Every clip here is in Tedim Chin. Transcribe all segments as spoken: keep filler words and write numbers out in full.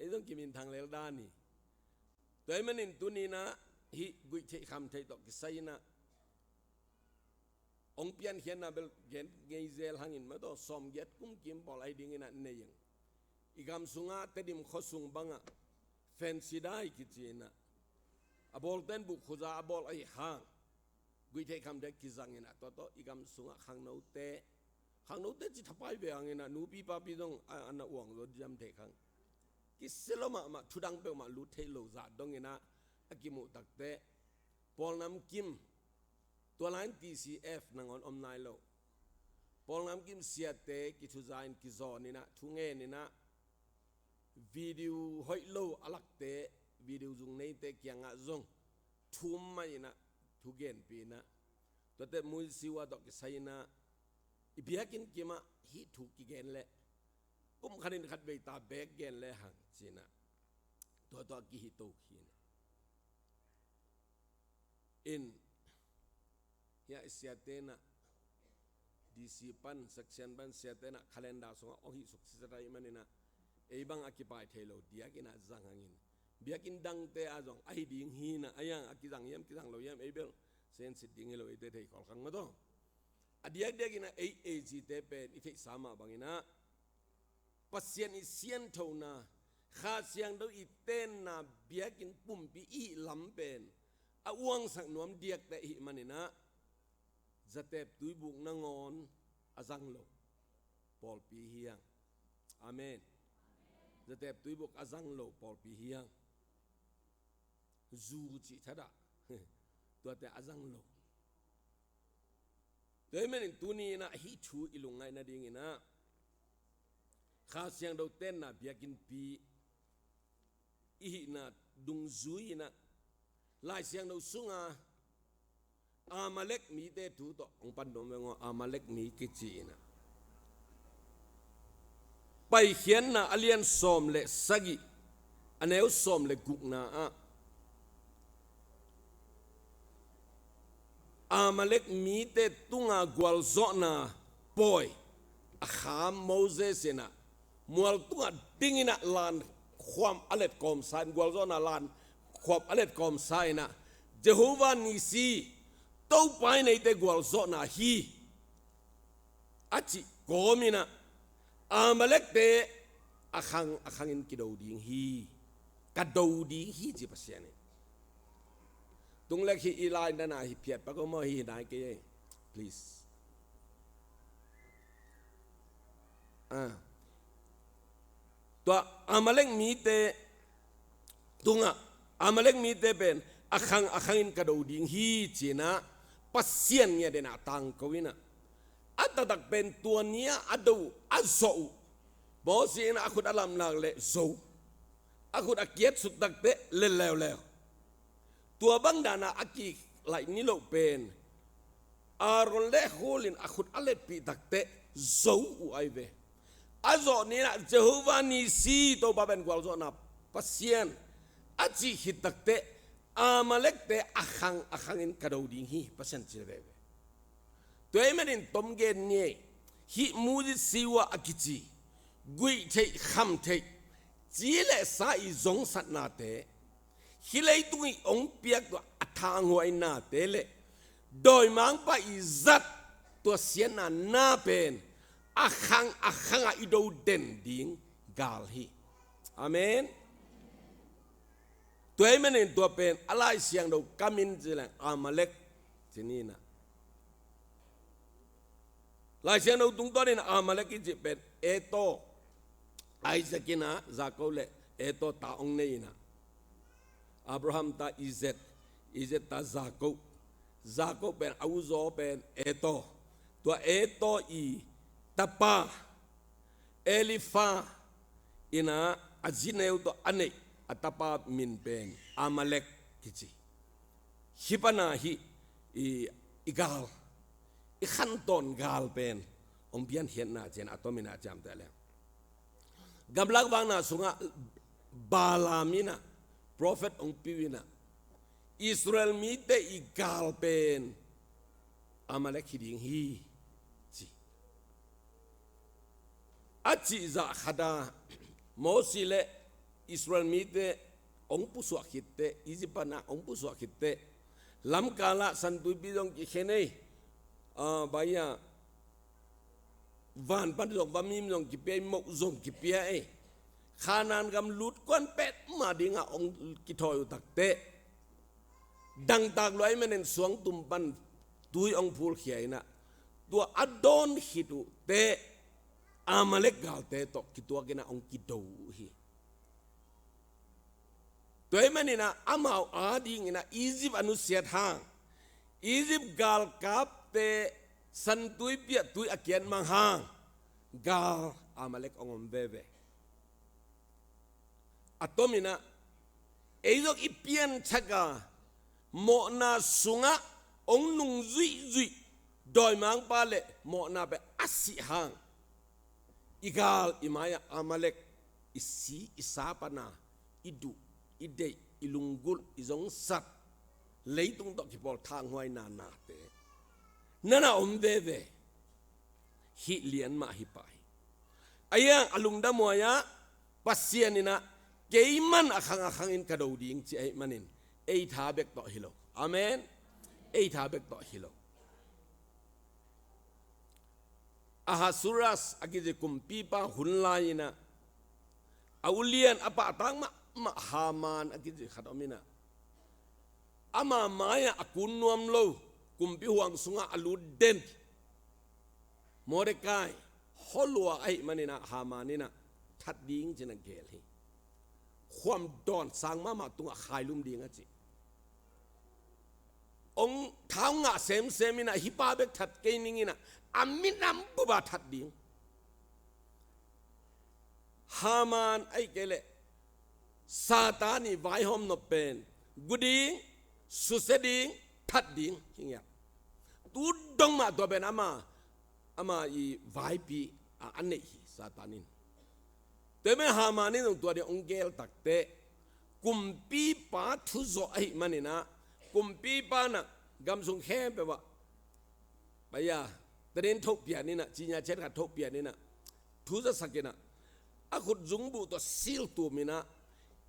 Ei zong kiminthang lel dan hi. Tua ahih manin tuni-in ah hih guih theih kham theih tawh kisai-in ah hong piankhiatna bel gen ngei zel hangin, mah tawh sawmgiat kum kim pawl ahi dingin ah nei ing. I gam sungah Tedim khua sung bangah Fansidai kici-in ah, a bawlte'n buk khuza a bawl ahih hang guih theih kham theih kizangin ah, tua tawh i gam sungah khangnote, khangnote ci thapai ve hangin ah, nupi papi zong a, a na uang zaw diam thei khang. Kisia lua mahmah, thudang peuhmah lut theih lo zah dongin ah a kimuh takteh, Paul Nam Kim, tua lai-in T C F nangawn om nai lo. Paul Nam Kim siate kithuza-in kizawnin ah, thungen in ah, video hoih lo a lakte, video zung neite kiangah zong thum mah in ah, thu genpih in ah, tuate Muisiwa tawh kisai-in ah, i biakinn kimah hih thu kigen leh kum khatin khatvei ta beek gen le hang ci-in ah, tua tawh a kihih to khin. In, hiah i siate'n ah, D C pan, section pan siate'n ah calendar sungah hong hih suk sisa ahih manin ah, ei bang a kipai thei lo diakin ah zang hangin, biakinn dangte ah zong ahi ding hi-in ah, a yang a kizang hiam kizang lo hiam, ei bel sensit ding hi lo, eite thei khol khang mah tawh. A diakdiakin ah ei A G te pen i theihsa mah bangin ah, Pasian i sianthona, Kha Siangtho i tenna biakinn pumpi i hih lam pen a uangsak nuam diakte i hih manin ah, Zatep Tuibuk nangawn a zang lo pawlpi hi hang. Amen. Zatep Tuibuk a zang lo pawlpi hi hang. Zu cih thadah, tuate a zang lo. Tua ahih manin tuni-in ah hih thu i lungngaih nadingin ah, Kha Siangtho tenna biakinnpi i hihna dungzui-in ah, Lai Siangtho sunga Amalek mite thu tawh hong pan nuam veng aw. Amalek mi kici-in ah, Paikhiatna a lian sawm le sagih, a neu sawm le gukna ah, Amalek mite tunga gualzawhna pawi a kham Moses in ah, mual tungah dingin ah lan khuam a letkawmsa in, gualzawhna lan khuam a letkawmsa in ah, Jehovah Nissi, Topa in eite gualzawhna hi, a cih kawmin ah, Amalekte a khang a khangin kido ding hi, ka do ding hi ci Pasian in. Tung lek hi i lai nana hi phiat pak om aw, hi nai kei ei. Please. Ah. Tua Amalek mite tungah, Amalek mite pen a khang a khangin ka do ding hi ci-in ah, Pasian ngiat in ah tangko in ah, a taktak pen tua ni-a a do uh, a zawh uh, Moses in ah a khut a lamlak leh zo, a khut a kiat suk takteh let leuleu. Tua bang dan a a kilaih ni loh pen, Aaron le Hur in a khut a letpih takteh zo uh ahi ve. A zawh ni-in ah Jehovah Nissi, Topa pen gualzawhna Pasian, a cih khit takteh, Amalekte a khang a khangin ka do ding hi, Pasian cih veve. Tua ahih manin tom gen ni ei, hih Muisiwa a kici guih theih kham theih, ci le sa i zongsatnate, hih leitung i hong piak tua a thanghuai nate le dawimangpa i zat tua siatna na pen a khang a khangah i do den ding gal hi. Amen. Tua ahih manin tua pen a Lai Siangtho kamin ci leng Amalek ci ni in ah, Lai Siangtho tungtawnin Amalek i cih pen Esau, Isaac in ah Jacob le Esau ta hong nei in ah, Abraham ta Isaac, Isaac ta Jacob, Jacob pen a uzaw pen Esau, tua Esau i tapa Eliphaz in ah a zi neu tawh a neih a tapa min pen Amalek kici. Hih pan a hih i, i gal, i khantawn gal pen hong piankhiatna ciang a tomin a ciamteh leng, gamlak vakna sungah Balaam in ah prophet hong pia in ah, Israel mite i gal pen Amalek hi ding hi, ci. A cih zah khat a Mosi le Israel mite hong pusuah khitteh, Egypt pana hong pusuah khitteh, lamkalah Santuipi zong kikhen ei, ah, baia, van pan zong vamim zong kipia ei, moh zong kipia ei. Khanaan gam lut kuan petmah dinga hong kithawi uh takteh, dangtak lua ahih manin suangtum pan tui hong phulkhia inah, tua a dawn khit uhteh Amalek galte tawh kituak inah hong kido uh hi. Tua ahih maninah amau adinginah Egypt a nusiat hang, Egypt galkapte Santuipi ah tui a kiatmang hang, gal Amalek hong om veve. A tominah ei zong i pianthak a, mawhna sungah hong nung zuihzuih dawimangpa le mawhna pen a sih hang, i gal i mai-ah Amalek i si i sa pana i duh, i deih, i lunggulh, i zongsat, leitung tawh kipawl thanghuaina nate nana om veve. Hih lian mah hi pah hi. Ahi hang a lungdamhuai-ah Pasian inah keiman a khang a khangin ka do ding ci ahih manin, ei tha bek tawh hi lo. Amen. Ei tha bek tawh hi lo. Ahasuerus a kici kumpipa hun lai-inah a ulian a pahtak mahmah Haman a kici khat om inah, ama mai-ah a kun nuam lo, kumpi huang sungah a lut den Mordekai hawlua ahih maninah Haman inah that ding cin a geel hi. Khuam dawn sang mahmah tungah khailum ding a ci. Hong thau ngah semsem inah hih pa bek that kei ning inah a minam bup a that ding. Haman ahih kei leh Satan i vaihawm nop pen gu ding, susia ding, that ding hi ngiat. Tu dong mah tua pen ama, ama i vaipi a, a neih hi Satan in. Tua ahih manin Haman in zong tua ding hong geel takteh, kumpipa thu zawh ahih maninah, kumpipa nah gam sung khempeuh ah, baia, tadin thoh pian inah, cinya chet khat thoh pian inah, thu zasak inah, a khut zungbuh tawh sil tum inah,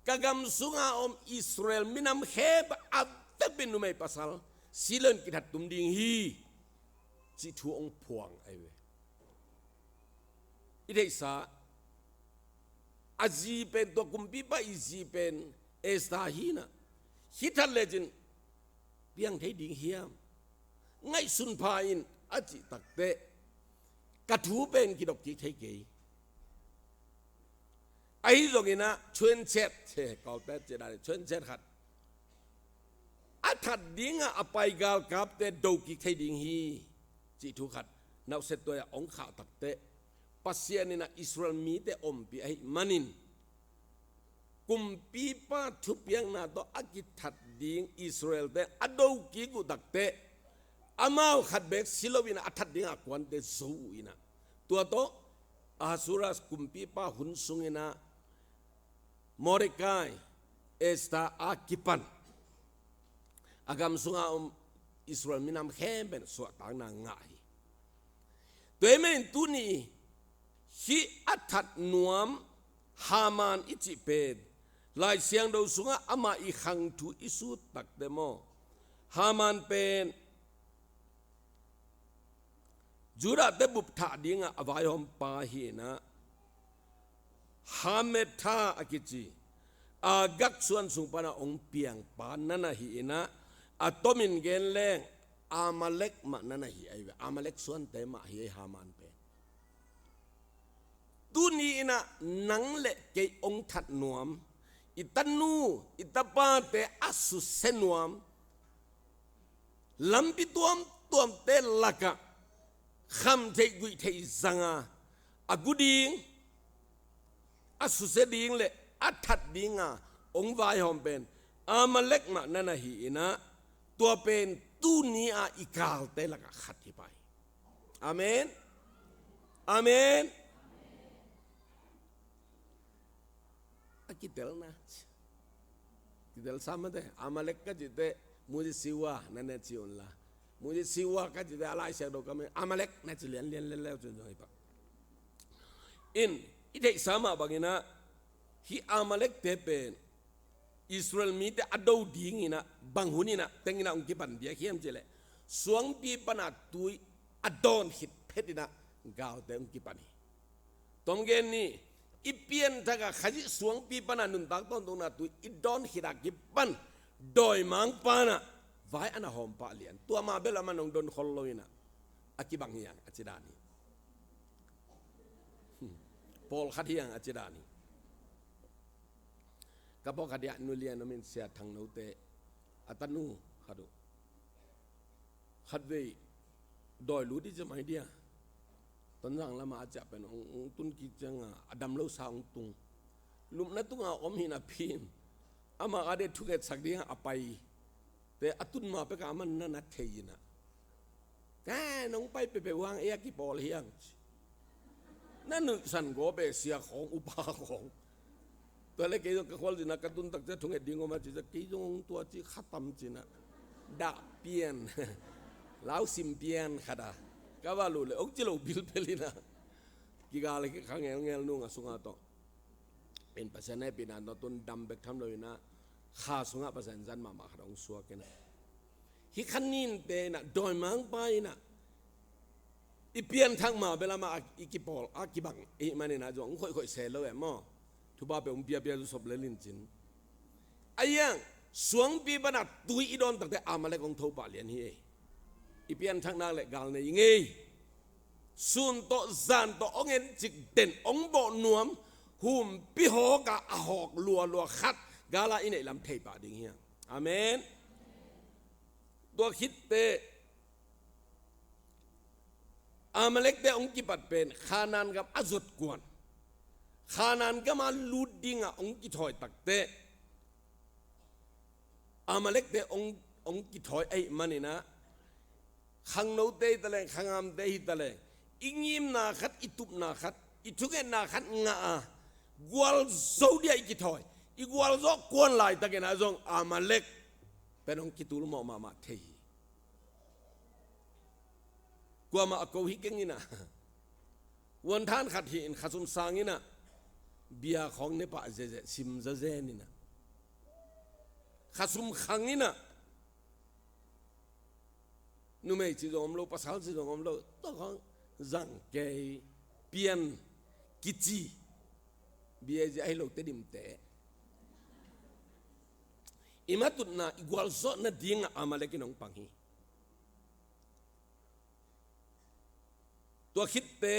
ka gam sunga om Israel minam khempeuh a vekpi in numei pasal si lo-in kithat tum ding hi, cih thu hong phuang ahi ve. I theihsa, a zi pen, tua kumpipa i zi pen Esther hi inah, hih that lecin piang thei ding hiam? Ngaihsun pha in a cih takteh, ka thu pen kidok kik thei kei. Ahi zonginah thuenchet, he, Kawlte cih dan thuenchet khat, a that dingah a pai galkapte do kik thei ding hi, cih thu khat nauhset tuai-ah hong khah takteh, Pasian inah Israel mite ompih ahih manin, kumpipa thupiakna tawh a kithat ding Israelte a do kik uh takteh, amau khat beek si lo inah a that dingah a kuante zo uh inah, tua tawh Ahasuerus kumpipa hun sunginah Mordekai, Esther a kipan a gam sunga om Israel minam khempeuh in suahtakna ngah hi. Tua ahih manin tuni hih a that nuam Haman i cih pen Lai Siangtho sungah ama i khang thu i sut takteh maw, Haman pen Judahte bup thah dingah a vaihawmpa hi inah, Hametha a kici Agag suan sung pana hong piangpa nana hi inah, a tomin gen leng Amalek mah nana hi ahi ve. Amalek suante mah hi ei Haman pen. Tuni inah nang le kei hong that nuam, i tanu i tapate a susia nuam, lampi tuamtuamte lakah kham theih guih theih zanga a gu ding, a susia ding le a that dinga hong vaihawm pen Amalek mah nana hi inah, tua pen tuni-a i galte lakah khat hi pah hi. Amen. Amen. A kitelna, kitel sa mate, Amalek ka cihte, muji siwa na ne ci unla, muji siwa ka cihte a Lai Siangtho kam in Amalek na ci lianlian lel leu cun zong hi pah. In, i theihsa mah banginah Hih Amalekte pen Israel mite a do dinginah bang huninah tenginah hong kipan diak hiam cihleh, suangpi panah tui a dawn khit phetinah galte hong kipan hi. Tom gen ni, i pianthakah Khazih suangpi panah nuntak tawntungna tui i dawn khitah kipan dawimangpa inah vai a na hawmpah lian, tua mah bel amah nong don khol lo inah a kibang hiang a ci dan hi. Pawlkhat hiang a ci dan hi. Ka pawlkhat hiang nulian om in, Sia Thang Note a tanu khat uh, khatvei dawi lut i ci mai dia, Tonzang lamah a ciah pen hong, hong tun kik cianga a dam losa hong tung. Lupna tunga om hi napi in amah a deh thungetsak dinga a pai te a tun ma peka a man na na thei inah, "Ka nong pai pepeuh hang ei a kipawl hiang," ci. Na nuihsan gawp e, sia khawng, upa khawng. Tua le kei zong ka khualzinah ka tun tak ciah thunget ding om a ci ciah, kei zong hong tua ci khatam cinah dah pian, lausim pian khata ka va luh le hong ci lo bilbel inah kigal hi kha ngelngel nung a sunga tawh. In Pasian hehpihna tawh tun dam bek tham lo inah kha sungah Pasian zat mahmah khat hong suak inah, hih kha ninte inah dawimangpa inah i pianthak ma bel amah a i kipawl a kibang i hih maninah zong hong khoihkhoih se lo e maw? Thupha peuh hong piapia zu sop lel in cin. A iang suangpi panah tui i dawn takte Amalek hong thopah lian hi ei. I pianthak nak le gal nei i ngei. Sun tawh zan tawh hong encik den, hong bawh nuam, humpi hawkah a hawk lualua khat gala i neih lam theipah ding hiang. Amen. Tua khitte Amalekte hong kipat pen Khanaan gam a zot kuan, Khanaan gama lut dinga hong kithawi takte Amalekte hong, hong kithawi ahih maninah, khangnote hi taleng, khangamte hi taleng, i ngimna khat, i tupna khat, i thungetna khat ngah a gualzo dia i kithawi, i gualzawh kuan laitakinah zong Amalek pen hong kitulmawh mahmah thei hi. Kuamah a ko hi keng inah, uanthan khat hi in khasum sang inah bia khawng nepah zezeh sim zazen inah, khasum khang inah, numei ci zong om lo, pasal ci zong om lo, tua khawng zang kei, pian kici, bia zia ahi lo Tedim te i matutna i gualzawh nadingah Amalek in hong pang hi. Tua khitte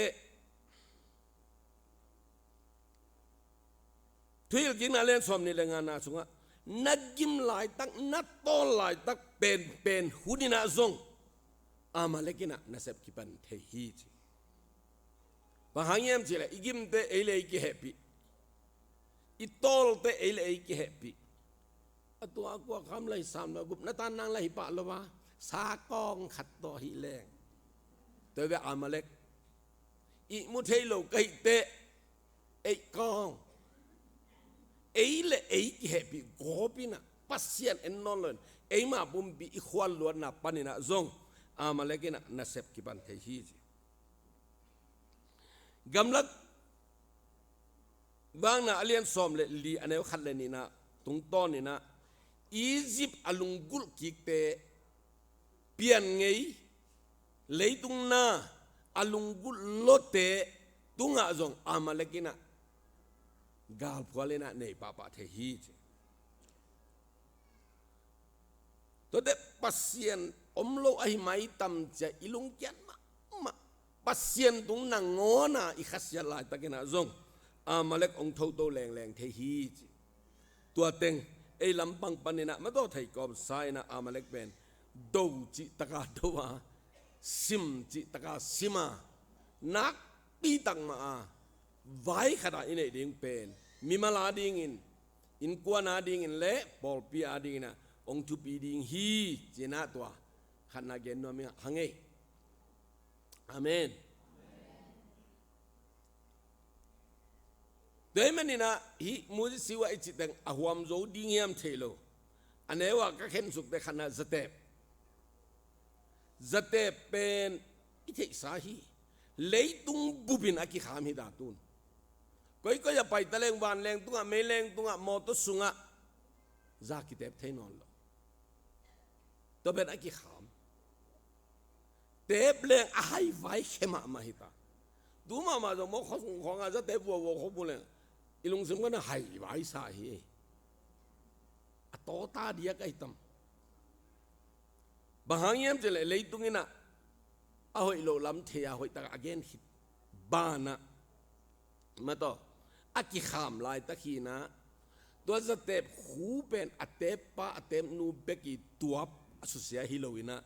Thuhilhkikna lian sawm nih le ngana sungah na gim laitak, na tawl laitak penpen huninah zong Amalek inah nasep kipan thei hi ci. Bang hang hiam cihleh i gimte ei le ei kihehpih, i tawlte ei le ei kihehpih. A tua a kua kham lai sam na gupna tan nang lai hi pah lo a, sa kawng khat tawh hi leng. Tua ve Amalek, ihmu thei lo ka hih teh, ei kawng, ei le ei kihehpih gawp inah Pasian en nawn loin eima pumpi i khualluatna paninah zong Amalek inah nasep kipan thei hi ci. Gamlak Vakna a lian sawm le li a neu khat le nihna tungtawninah Egypt a lunggulh kikte pian ngei, leitung na a lunggulh lote tungah zong Amalek inah galphual inah nei pahpah thei hi ci. Tuate Pasian om lo ahi maitam cia i lungkiat mahmah, Pasian tung nangawna i khasiat laitakinah zong Amalek ong thoto lengleng thei hi ci. Tua teng ei lampang paninah mataw thei kawmsa inah Amalek pen do cihtaka do a, sim cihtaka sim a, nakpi takmah a vai khatah i neih ding pen mimal a dingin, innkuan a dingin le pawlpi a dinginah ong thupi ding hi cinah tua khatna gen nuam ing ah hang ei. Amen. Tua hih maninah hih Moses siu ah i cihteng a huam zo ding hiam thei lo. A neu ah ka khensukte khatna zatep. Zatep pen i theihsa hi. Leitung bupin a kikham hi ta tun. Koikoi a paita leng, vanleng tungah, meileng tungah, mawtaw sungah za kitep thei nawn lo. Tua pen a kikham. Tep leng a haivai khe mahmah hita. Tu mahmah zong maw, khuasung khawngah za tep vuavua khawng mu leng i lungsim khuan a haivai sa hi. A tawta diak ahi tam. Bang hang hiam cih leh leitung in ah a hoih loh lam thei a hoih takah a gen khit banah, mataw, a kikham laitak hi in ah, tua zatep khu pen a teppa a tepnu bek i tuap a susia hi lo in ah,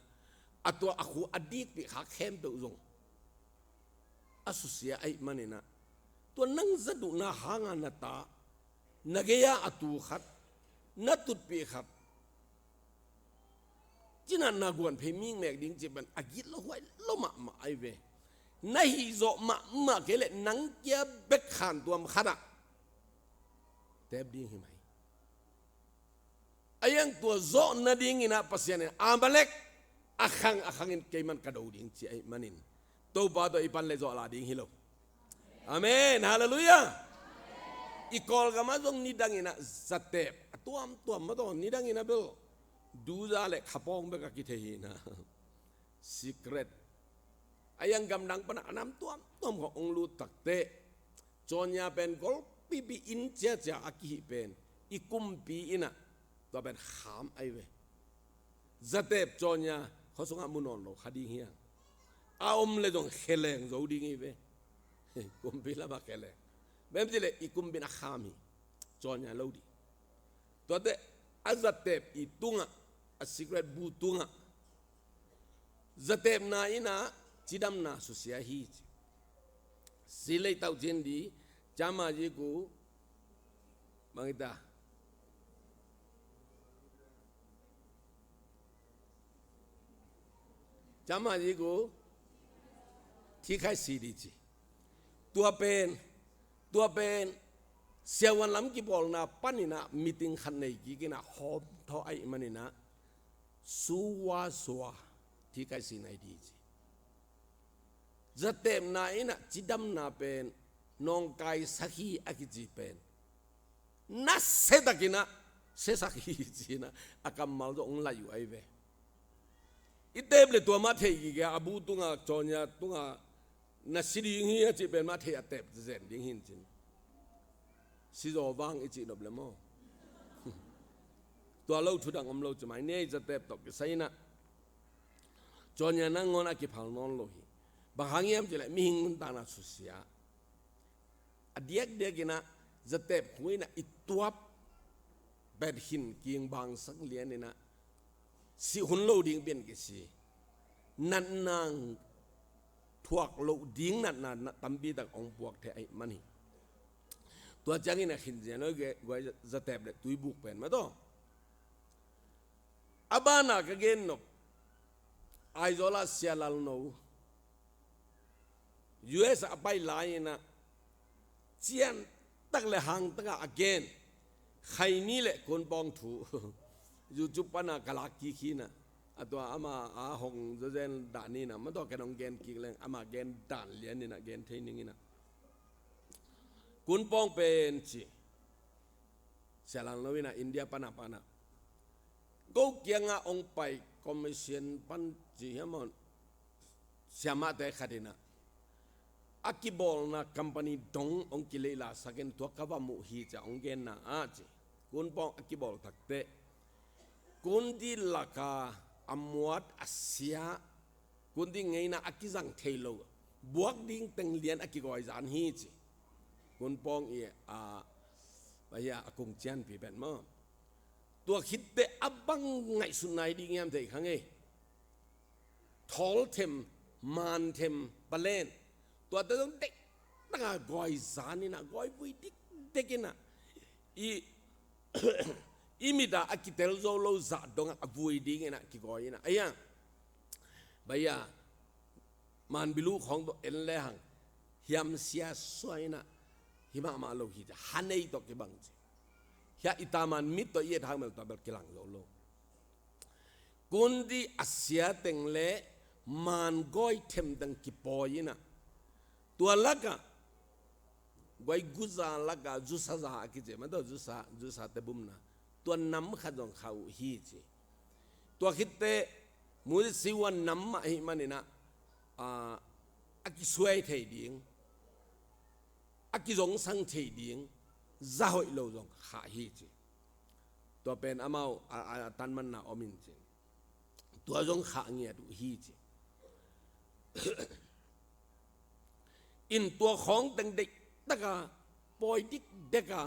a tua a khu a dikpih kha khempeuh zong a susia ahih manin ah, tua nang za duhna hanga na ta, na gei-a a tu khat, na tutpih khat, cinah na guan phei mikmek ding cih pen a gitloh huai lo mahmah ahi ve. Na hihzawh mahmah kei leh nang kia bek khantuam khatah tep ding hi mai. A hiang tua zawh nadingin ah Pasian in Amalek a khang a khangin keiman ka do ding ci ahih manin, Topa tawh i pan le zawh la ding hi lo. Amen. Halleluiah. I Kawlgam ah zong nidangin ah zatep a tuamtuam mataw, nidangin ah bel duza le khapawng bek a kithei hi in ah, secret. A hiang gamdang pan ah a nam tuamtuam khawng hong lut takteh, cawnya pen golpipi inn ciacia a kihih pen i kumpi in ah tua pen kham ahi ve. Zatep cawnya khuasungah mu nawn lo kha ding hiang. A om le zong kheleng zo ding hi ve. Kumpi lamah kheleng. Bem cih leh i kumpi in a kham hi. Cawnya lo ding. Tuate a zatep i tungah, a secret bu tungah, zatepna in ah cidamna susia hi ci. Si lei tauh cin di, cama jiku, bang ita. Cama jiku, thikhai si di ci. Tua pen, tua pen, siavuan lam kibawlna panin ah meeting khat nei kik in ah hawm thaw ahih manin ah, suwa suwa, thikhai si nai di ci. Zatepna in ah cidamna pen nawngkai sak hi a kici pen nasia takin ah siasak hi ci in ah a kammal zong hong laih uh ahi ve. I tep le tua mah thei kik a, a bu tungah, cawnya tungah na si ding hi a cih pen mah thei a tep zen ding hi in cin. Sizaw vang i cih nop le maw? Tua lo thudang om lo ci mai ni ei, zatep tawh kisai in ah cawnya nangawn a kiphal nawn lo hi. Bang hang hiam cih leh mihing nuntakna susia. A diakdiak in ah zatep khu in ah i tuap pen hin king bangsak lian in ah sih hun lo ding pen kisi. Natna thuak loh ding natna, na tampi tak hong puak thei ahih man hi. Tua ciangin a khin zia noi ge guai zatep le tuibuk pen mataw. A bana ka gen nop, Aizawl ah Sia Lalno, U S a pai lai in ah cian tak le hang takah a gen Khaini le Kunpawng thu YouTube pan ah ka lak kik hi in ah, a tua ama a hong zazen dah ni in ah, mataw ken hong gen kik leng ama gen dan lian in ah gen thei ning in ah. Kunpawng pen ci, Sia Lalno in ah India pan ah pan ah ko kiangah hong pai commission pan ci hiam maw, siamahte khat in ah a kibawlna company dong hong kileihla sak in tua ka va muh hi ci a hong genna ah ci. Kunpawng a kibawl takteh kundi laka a muat a sia, kundi ngeina a kizang thei lo, buak ding teng lian a kigawizan hi ci. Kunpawng i a, a, a kung cianpi pen maw. Tua khitteh a bang ngaihsut nai ding hiam thei kha ngei. Thawlthem, manthem, palen, tuate zong dekdaka gawizan in ah, gawi vui dikdek in ah, i, i mit ah a kitel zo lo zah dongah a vui ding in ah kigawi in ah. Aia, baia, manbilu khawng tawh en le hang hiamsia suai in ah, hi mahmah lo hi ci, hanei tawh kibang ci. Hia i taman mit tawh i et hang mel tawh bel kilang zo lo. Kundi a sia teng le man gawi them teng kipawi in ah, tua lakah guai guza laka zusaza a kici mah tawh, zusa, zusate bumna, tua nam khat zong khah uh hi ci. Tua khitteh Moses siuan nam mah ahih manin ah, a, a kisuai thei ding, a kizongsang thei ding za hoih lo zong khah hi ci. Tua pen amau a, a, a tanmanna om in ci. Tua zong khah ngiat uh hi ci. In tua khawng teng deihtaka, pawi dikdeka,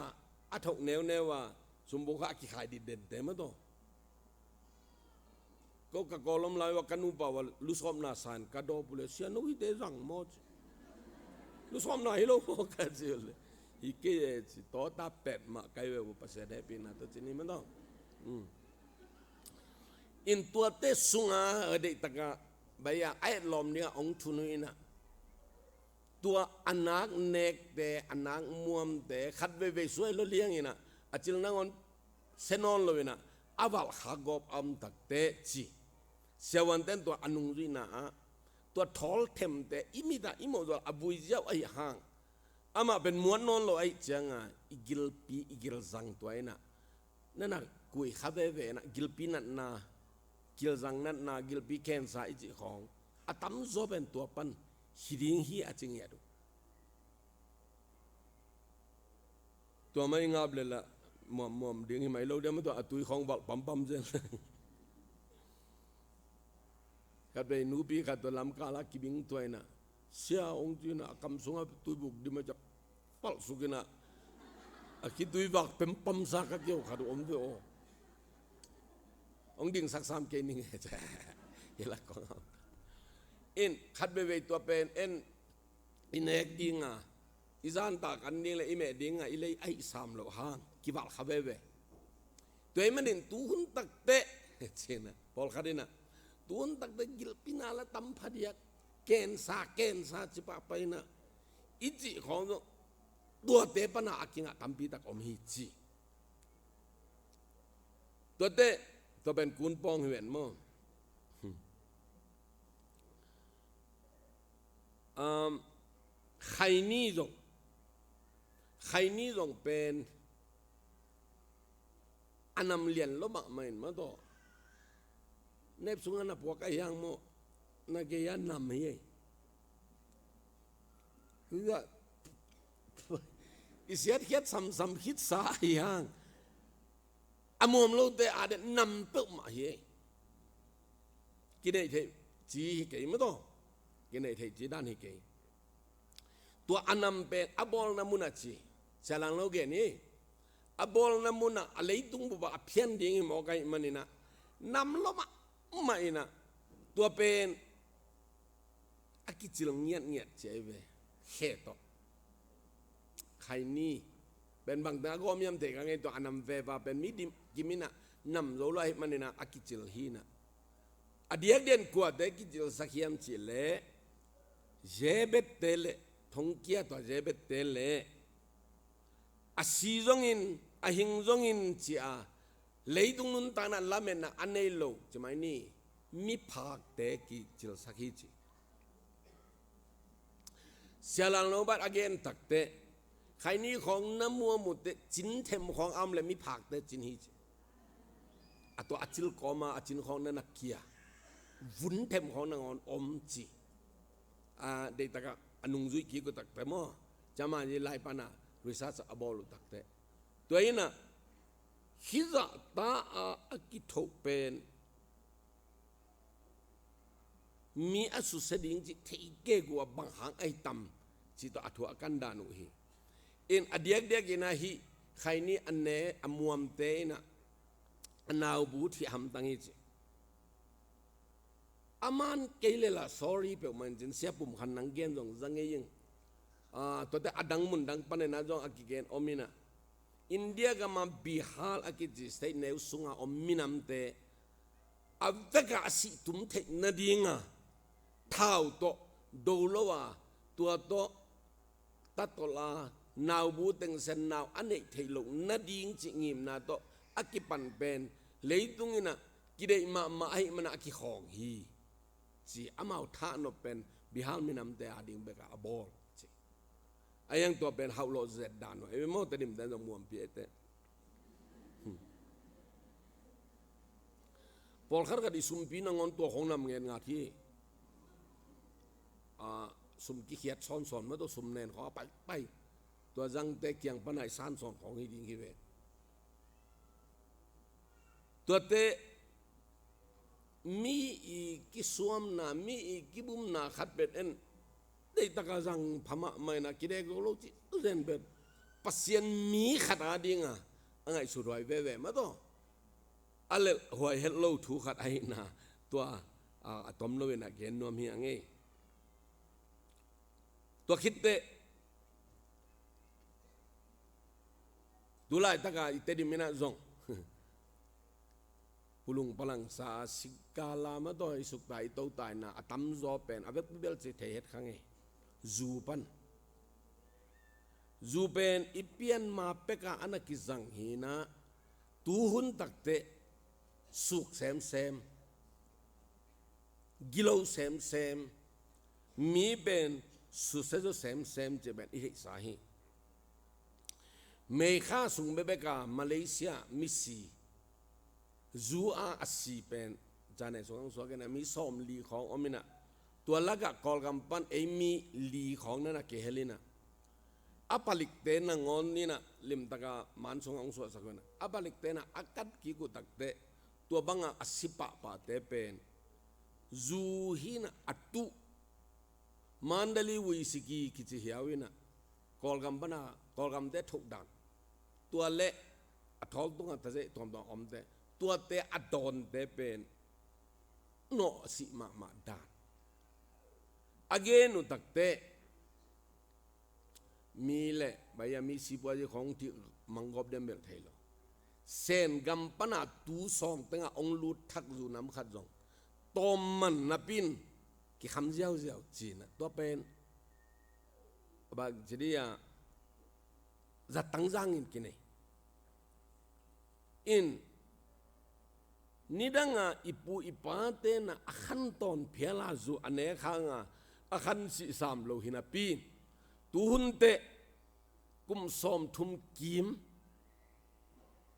a thok neuneu a, sumbung kha a kikhai dindente mah tawh. Ko ka Kawlom lai ua ka nupa ua lusawpna san ka dawp uh leh, "Sia, no hite zang maw?" ci. "Lusawpna hi lo maw?" ka ci uh leh, "Hi kei e," ci. Tawta pet mah kai ve uh, Pasian hehpihna tawh ci ni mah tawh. Hmm. In tuate sunga, a, deihtaka, bai a, a etlawm dinga ong thun uh inah, tua a nak nekte, a nak muamte khat veivei suai lo liang inah, a cil nangawn sia nawn lo inah, a valh kha gawp a om takteh ci. Siavuanten tua a nungzuihna ah, tua thawlthemte i mit ah i mawh zual a vui ziau ahih hang, amah pen muat nawn lo ahih cianga, i gilpi, i gilzang tua inah, na na kuih kha veve inah, gilpi natna, gilzang natna, gilpi cancer i cih khawng a tamzaw pen tua pan hi ding hi a ci ngiat uh. Tua mah i ngap leh lah muammuam ding hi mai lo diam, tua a tui khawng valh pampam zel. Khatvei nupi khat tua lamkal ah kibing tua inah, "Sia," ong ci inah, a kam sungah tuibuk dim a ciak palh suk inah, a khitui vak pempamsa ka kiau khat om ve aw. Ong dingsak sam kei ning e ci. Hi lah kong am. In khat veivei tua pen en i nek dinga, i zanta kan ding le i meh dinga i lei ahih sam loh hang kivalh kha veve. Tua ahih manin tuhun takteh, ci inah, pawlkhat inah, tuhun takteh gilpi na lah tam phadiak, cancer, cancer ci pahpah inah, i cih khawng zong tuate pana a kingah tampi tak om hi ci. Tuate, tua pen kun pawng hi ven maw. Um, khaini zong, khaini zong pen a nam lian lo mahmah in mah tawh. Nep sungah na puak a hiang maw, na gei a nam hi ei. Huiah i siatkhiat samsam khitsa a hiang, a muam lote a deuh nam peuhmah hi ei. Kineih theih ci hi kei mah tawh. Kineih theih ci dan hi kei. Tua a nam pen a bawlna munah ci, Sia Lang Lo gen hi. A bawlna munah a leitung bupah a phian ding hi mawk ahih maninah, nam lo mahmah inah, tua pen a kicil ngiatngiat ci ahi ve. Khe tawh, khaini pen bangteng a gawm hiam thei kha ngei, tua a nam veva pen mi dim kim inah nam zo lo ahih maninah a kicil hi inah. A diakdiakin kuate kicilsak hiam cih leh, zebette le, thongkia tua zebette le, a si zongin, a hing zongin ci-a leitung nuntakna lametna a nei lo, ci mai ni, miphakte kicilsak hi ci. Sia Lang Lo Bat a gen takteh, khaini khawng na muam uh teh, cin them khawng a om leh miphakte cin hi ci. A tua a cil kawma a cin khawng na na kia, vun them khawng nangawn om ci. A, deihtakah a nungzuih kik uh takteh maw, cama ni lai pana research a bawl uh takteh. Tua inah, hih zahta a, a kithoh pen mi a susia ding cih thei kei uh a, bang hang ahi tam cih tawh a thu a kan dan uh hi. In a diakdiak inah hih khaini a ne a muamte inah a naubu thih hamtang hi ci. A man kei le lah sorry peuhmah in cin, Sia Pum Khan nang gen zong za ngei ing. Ah, tuate a dang mundang paninah zong a kigen om inah, India gama Bihar a kici state neu sunga om minamte a vekah a sih tum theih nadinga thau tawh do lo a, tua tawh tatolh a, naubu teng sian nau a neih theih loh nading cih ngimna tawh a kipan pen leitung inah kideih mahmah ahih manah a kikhawng hi ci. Amau thahnop pen Bihar minamte ading bekah a bawl ci. A hiang tua pen hauhlawh zet dan uh ei maw, Tedim ten zong muanpi ei teh. Pawlkhat khat i sumpi nangawn tua khong nam ngen ngat hi. A, sum kikhiat sawnsawn maw, tua sum nen khong a paipai, tua zangte kiang pana i sansawn khong hi ding hi ve. Tuate mi i kisuamna, mi i kibumna khat pen en, deihtaka zang pha mahmah ina, kidek zo lo ci zen pen Pasian mi khat a dinga a ngaihsut huai veve maw, tua a lelh huai het lo thu khat ahina, tua a, a tom lo ina gen nuam hi a ngei. Tua khitteh, tu laitaka i Tedim ina zong pulung palangsa a sikala maw, tua i sukta i totaina a tamzaw pen a vekpi bel ci thei het kha ngei. Zu pan, zu pen i pianma peka ana kizang hina, tuhun takteh suk semsem, gilo semsem, mi pen susia zo semsem ci pen i theihsa hi. Meikha sung bekbeka Malaysia misi zu a a si pen, zane sung ang suak ina mi sawmli khawng om ina, tua laka Kawlgam pan ei mi li khawng nana kihel ina, a palikte nangawn ina limtaka man sung ang suaksak ina, a palikte na a kat kik uh takteh, tua banga a si pahpahte pen zu hina a tuh, Mandalay Uisiki kici hiau ina, Kawlgam pana, Kawlgamte thokdan, tua le a thawl tunga tazeh tuamtuam omte, tuate a dawnte pen nawh a sih mahmah dan. A gen uh takteh, mi le baia mi sipuazi khong thih manggawp dem belh thei lo. Sen gam pana tu sawng tenga ong lut thak zu nam khat zong tawmman napin kikham ziauziau cina, tua pen a bang ci dia, zatang zangin kinei. In, nidanga i pu i pate na a khan tawn phiala zu a nek hanga a khan sih sam lo hinapi, tuhun teh kum sawmthum kim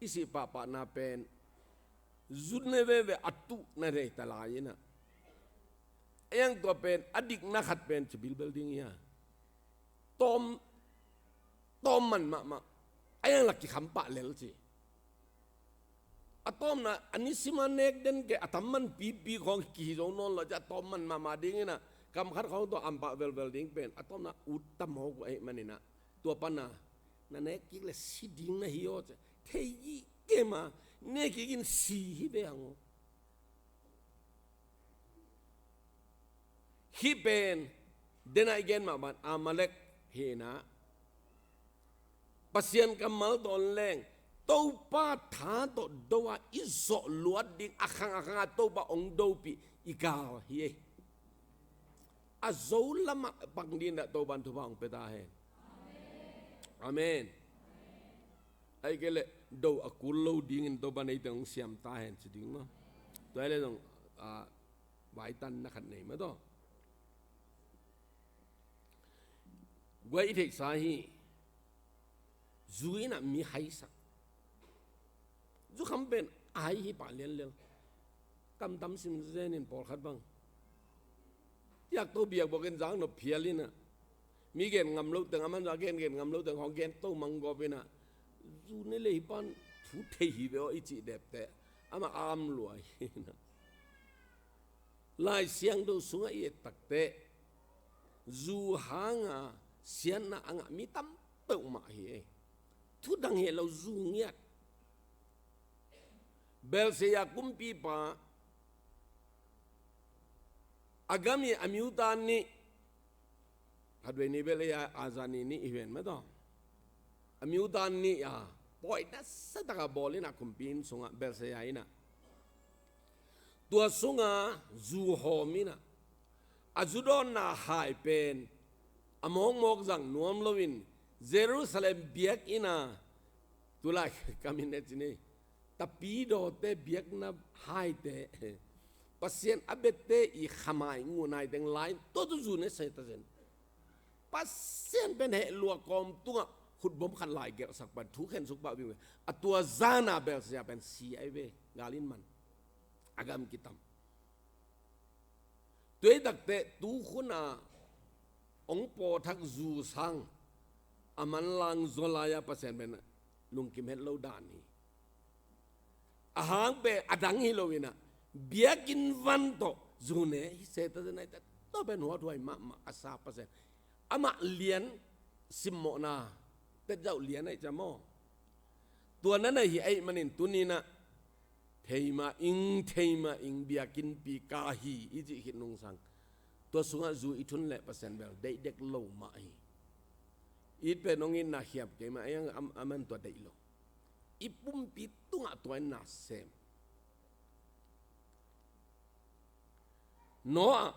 i sih pahpahna pen zu ne veve a tuh na rei ta lai ina, a hiang tua pen a dikna khat pen ci bilbel ding ia, tawm, tawmman mahmah, a hiang lak kikham pah lel ci. A tawmna a nisima nek den ke a tamman pipi khawng kihi zo nawn lo ci, a tawmman mahmah ding ina, kam khat khawng tawh ampah velvel ding pen a tawmna ut tam hawk uh ahih man ina, tua pana na nek kik le si ding na hi aw ci, thei i kema, nek kik in si hi ve hang aw. Hih pen dena i gen mah ban Amalek hi ina, Pasian kammal tawh leng Topa tha tawh do a i zawh luat ding a khang a khanga Topa ong dopih i kal hi ei. A zo lamah pang ding dah Topa in thupha ong pia ta hen. Amen. Ahi kei leh do a kul lo dingin Topa neite ong siam ta hen ci ding maw. Tua hi leh zong, ah, vaitanna khat nei mah tawh. Guai i theihsa hi, zu ina mi haisak. Zukham pen a hai hi pah lianlian. Kamtam sim zenin pawlkhat bang. Tiak to biak bawkin zang nop phial ina, mi gen ngam lo teng, aman za gen gen ngam lo teng hong gen to manggawp ina, zu ne lei pan thu thei hi ve aw i cih depteh, amah a am lua hi ina. Lai Siangtho sungah i et takteh, zu hanga siatna a ngah mi tam peuhmah hi ei. Thudang hi lo, zu ngiat. Belsia kumpipa a gam i a miutan nih, khatvei ni bel ei a, a zani nih i ven mah tawh. A miutan nih a pawi nasataka bawl ina kumpi inn sungah, Belsia ina. Tua sunga zu hawm ina, a zu dawnna hai pen a mawkmawk zang nuam loin Jerusalem biakinn a, tulai kamin e ci ni, tapidawte biakna haite, Pasian a biate i khamai nguhnai teng lai, tua tu zu ne sai ta zen. Pasian pen heh lua kawm tungah khutbawm khat lai gelhsak pan thu khensuk pah ving ve. A tua zana belsia pen si ai ve, gal in man. A gam kitam. Tuai takte tu khuna ong pawthak zu sang a manlang zaw lai-a Pasian pen lungkim het lo dan hi. A hang pen a dang hi lo inah, biakinn van tawh zu ne hi se ta zenai ta tawh pen huathuai mahmah a sa Pasian. Amah lian simmawhna tet zauh lian aih ca maw? Tua na na hi aih manin tuninah theima ing, theima ing, biakinnpi ka hi i cih khit nungsang, tua sungah zu i thun leh Pasian bel deih dek lo mah hi. It pen hong itna khiap kei mah, a iang am, aman tua deih lo. I pumpi tungah tua in na sem. Noah,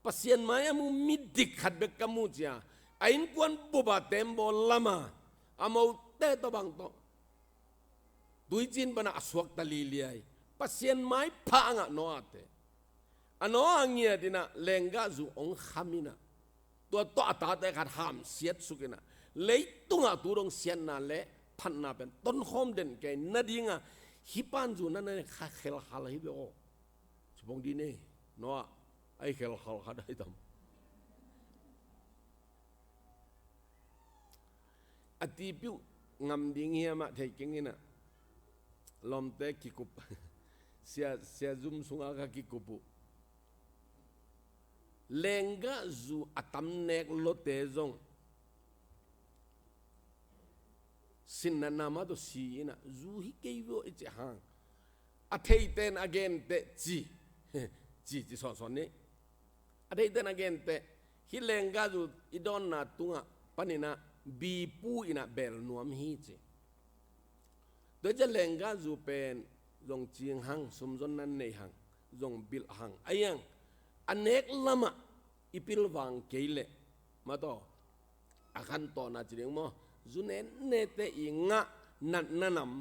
Pasian mai a mu midik khat bek ka mu cia, a innkuan bupa tembaw lama a mote tawh bang tawh tuicin pana a suakta liliai. Pasian mai phah angah Noah te. A Noah ngiat inah lenggah zu ong kham inah, tua tawh a tate khat hamsiat suk inah, leitungah tu dong siatna le phatna pen tonkhawm den kei nadinga, hih pan zu na na kha khelkhal hi ve aw. Cipong dine, Noah, ai khelkhal khat ai tam. A tipiuh ngam ding hiamah thei keng inah, lawmte kikup, sia, sia zum sungah ka kikup uh. Lenggah zu a tam nek lote zong sinnatna mah tawh si inah, zu hi kei vio i cih hang, a theiten a genteh ci, ci, ci sawnsawn ni. A theiten a genteh, hih lenggah zu i dawnna tungah paninah bipu inah bel nuam hi ci. Tua ciah lenggah zu pen zong cing hang, sumzon nan nei hang, zong bilh hang. A iang a nek lamah i pilvang kei leh, mataw, a khan tawhna ci ding maw, zu nennete i ngah natna nam.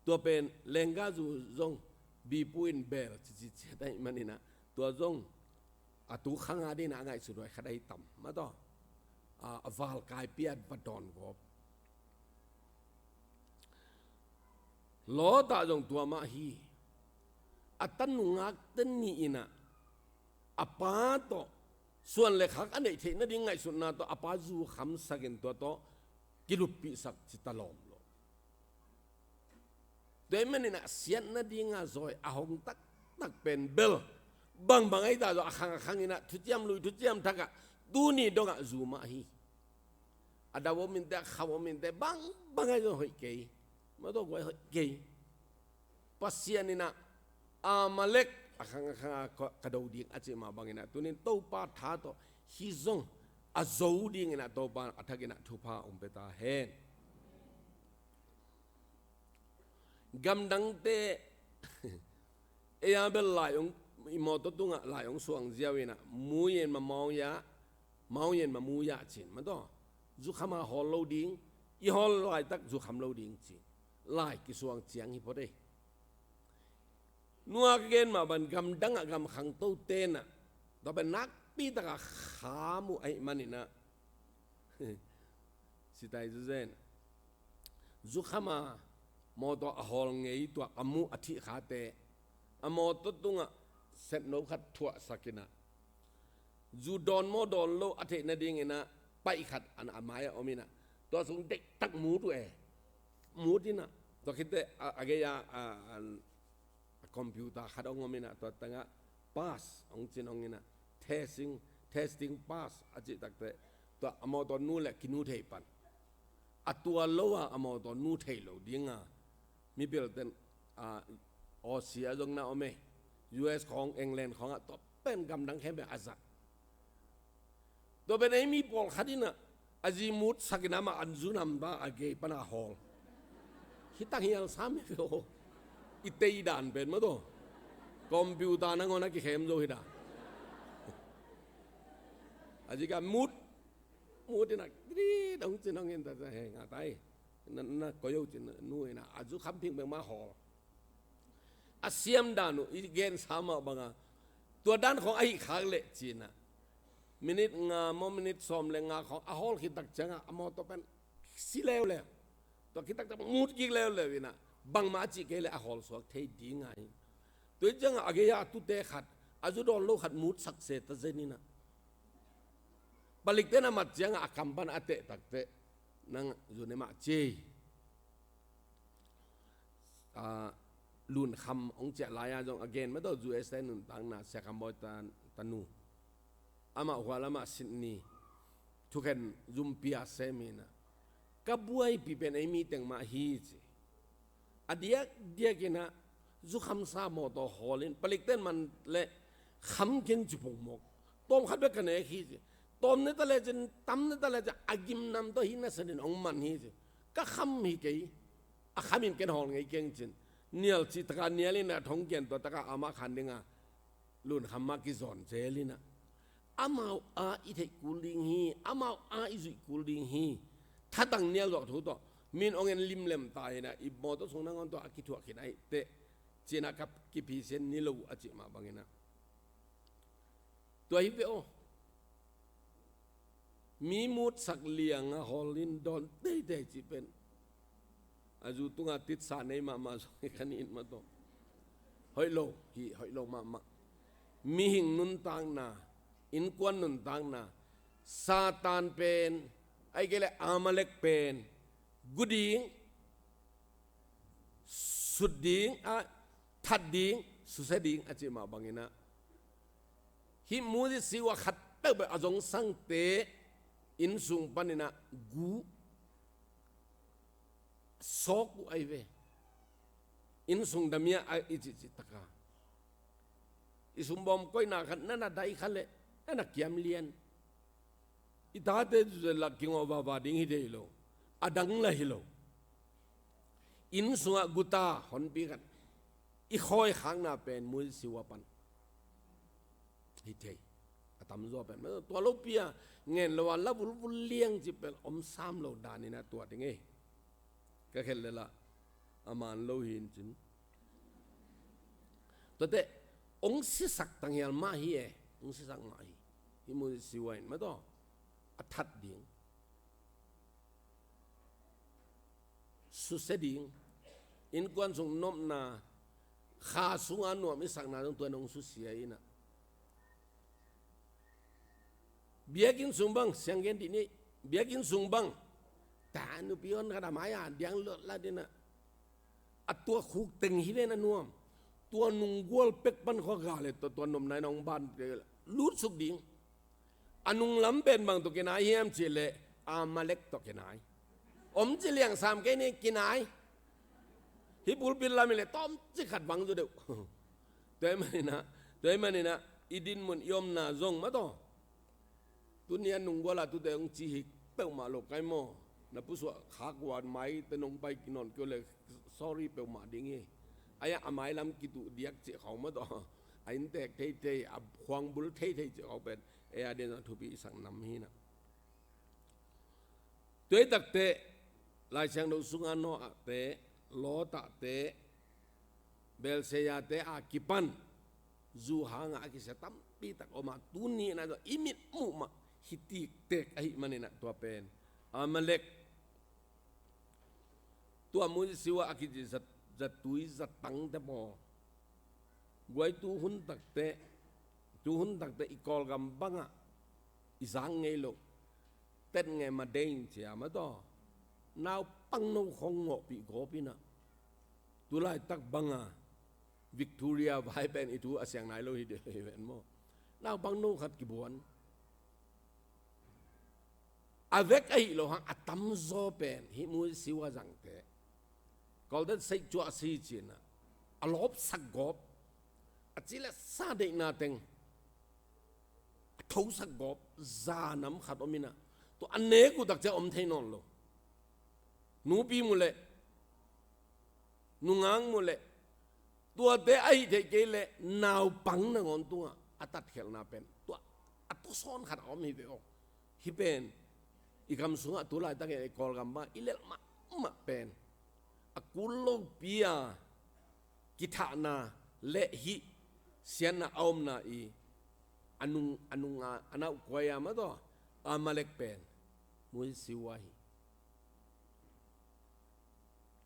Tua pen lenggah zu zong bipu in bel cici ciat aih maninah, tua zong a tu khanga dinah a ngaihsut huai khat ahi tam, mataw. A, a valkaipi a va dawn gawp. Lot ah zong tua mah hi. A tanungakte nih inah a pa tawh suan le khak a neih theih nading ngaihsutna tawh a pa zu khamsakin tua tawh kiluppihsak ci ta lawm lo. Tua ahih maninah siat nadinga zawi a hong taktak pen bel bangbang ahi ta zaw, a khang a khang inah thuciam lui thuciam thakah tuni dongah zu mah hi. A dau om inteh, a khau om inteh, bangbang ahi zaw hoih kei. Mataw, guai hoih kei. Pasian inah Amalek a khang a khang a ka, ka do ding a cih mah banginah tunin Topa tha tawh hih zong a zo dinginah Topa a thakinah thupha hong pia ta hen. Gamdangte ei a bel lai hong, i mawtaw tungah lai hong suang ziau inah, muyen ma mawya, mawyen ma muya cin, mataw. Zukhama hawl lo ding, i hawl laitak zukham lo ding cin. Lai kisuang ciang hi phot ei. Nua ka gen mah ban gamdangah gamkhang to tenah tua pen nakpi takah kham uh ahi maninah sitai zuzen. Zukhama mawtaw a hawl ngei tua a muh a thih khate a mawtaw tungah setno khat thuahsakinah zu dawn maw dawn lo a theih nadinginah paih khat an a mai-ah om inah tua sung deihtak mut uh e. Mut inah tua khitteh a, a gei-a, a, a, a computer khat hong om inah tua tangah pass hong cin hong inah testing, testing pass a cih takteh tua a mawtaw nu le kinu thei pan. A tua lo a, a mawtaw nu thei lo dinga mipilten, a, Aussie a zong na om e, U S khawng, England khawngah tua pen gamdang khempeuh a zat. Tua pen ei mi pawlkhat inah a zi mut sakin amah an zu nam ba a gei pana hawl. Hi tang hial sam hi ve aw. I tei dan pen mataw. Computer nangawn a kikhem zo hi dan. A zi ka mut, mut inah dri dong cin hong in ta he nga tai. Na, na koyo cin nu inah a zu kham phing beng mah hawl. A siam dan uh i gensa mah banga tua dan khawng ahi khak leh cinah Minit nga maw, minit sawm le nga khawng a hawl khit tak ciangah a mawtaw pen si leuleu. Tua khit taktak mut kik leuleu inah, bangmah a cih kei le a hawl suak thei ding a hi. Tua hi ciangah a gei-ah a tute khat, a zu dawn lo khat mutsak se ta zen inah, palikten a mat ciangah a kam pan a teh takteh, nang zu ne mah ci ei. A, Lunkham hong ciah lai-a zong a gen mah tawh, U S A nuntakna, Sia Kham Bawi ta, tanu. Amah hua lamah Sydney thukhen zumpi a sem inah, ka buaipih pen ei mi teng mah hi ci. A diakdiak inah zukhamsa mawtaw hawl in, palikten man le kham keng ci pongmawk. Tawm khat bek ka nek hi ci. Tawm ne ta lecin, tam ne ta lecin, a gimnam tawh hih nasanin hong man hi ci. Ka kham hi kei, a kham in ken hawl ngei keng cin. Nial cih takah nial inah thong kian tua takah amah khan dinga Lunkham mah kizawn zel inah, amau a i theih kul ding hi, amau a i zuih kul ding hi. Thatang nial zawh thu tawh min hong en limlem ta inah, i mawtaw sung nangawn tawh a kithuah khin ahih teh, ci inah ka kiphisian ni lo a cih mah bang inah. Tua hi ve aw. Mi mutsak liang a hawl in dawn teitei cih pen, a zu tungah titsa nei mahmah zong hi kha ni in mah tawh. Hoih lo hi, hoih lo mahmah. Mihing nuntakna, innkuan nuntakna, Satan pen, ahih kei leh Amalek pen gu ding, sut ding, a, that ding, susia ding a cih mah bang inah, hih Moses siua khat peuhpeuh a zongsangte innsung pan inah gu sawk uh ahi ve. Innsung damiah a i cihcih takah, i sumbawm koihna khat na na dai kha leh, na na kiam lian. I tate zuzet lah kingawh vava ding hi thei lo. A dang lah hi lo. Inn sungah guta honpi khat i khawi khakna pen Moses siua pan hi thei. A tamzaw pen tua lopi-a ngen lo a la vulvul liang cih pen om sam lo dan inah tua ding ei. Ka khelh leh lah a man lo hi in cin. Tuate, hong sisak tanghial mah hi e, hong sisak mah hi. Hih Moses siua in mah tawh, a that ding, susia ding, innkuan sung nopna, kha sunga nuam i sakna zong tua in hong susia inah. Biakinn sung bang, siang gen dih ni, biakinn sung bang, ta nupi hon khat a mai-a diang lotlat inah, a tuah khuk teng hi ven a nuam. Tua nunggual pek pan khua ga le tua, tua nopna in hong ban lutsuk ding. A nunglam pen bang tawh kinai hiam cih leh, Amalek tawh kinai. Om ci liang sam kei ni, kinai. Hih pulpit lam in leh tawmcik khat vang zaw deuh. Tua ahih man inah, tua ahih man inah, i dinmun i omna zong mah tawh, tuni a nunggual ah tute hong ci hi peuhmah lo kai maw. Na pusuah khak uh a maite nong pai kinawn kei uh leh sorry peuhmah ding hi. Ai-ah a mailam kituh diak cih khawng mah tawh, a inntek theithei, a khuangbul theithei cih khawng pen ei a dingah thupi i sak nam hi inah. Tua hi takteh, Lai Siangtho sungah Noah-te, Lot-te, Belshazzar-te a kipan zu hangah a kisia tampi tak om a, tuni inah i mit muh mah hi tiktek ahih man inah tua pen Amalek. Tua Moses siua a kici zat, zatui zatangte maw, guai tu hun takteh, tu hun takteh i Kawlgam bangah i zak ngei loh, Tet Nge Madein cia mah tawh, naupang no khawng ngawhpih gawp inah, tu laitak banga Victoria vai pen i thu a siang nai lo hi deuh hi ven maw. Naupang no khat kibuan. A vek ahi lo hang a tamzaw pen hih Moses siua zangte, Golden State cuah si cinah, a lawpsak gawp, a ci le sa deihna teng a thosak gawp za nam khat om inah, tua a nek uh tak ciang om thei nawn lo. Nupi mu leh, nungak mu leh, tuate ahih theih kei leh naupang nangawn tungah a tatkhialhna pen tua a tuasawn khat a om hi ve aw. Hih pen i kam sungah tu laitakin i Kawlgam bang i lelh mahmah pen, a kul lopi-a kithahna le hih siatna a omna i a nung, a nung a, a naukuai a mah tawh Amalek pen Moses siua hi.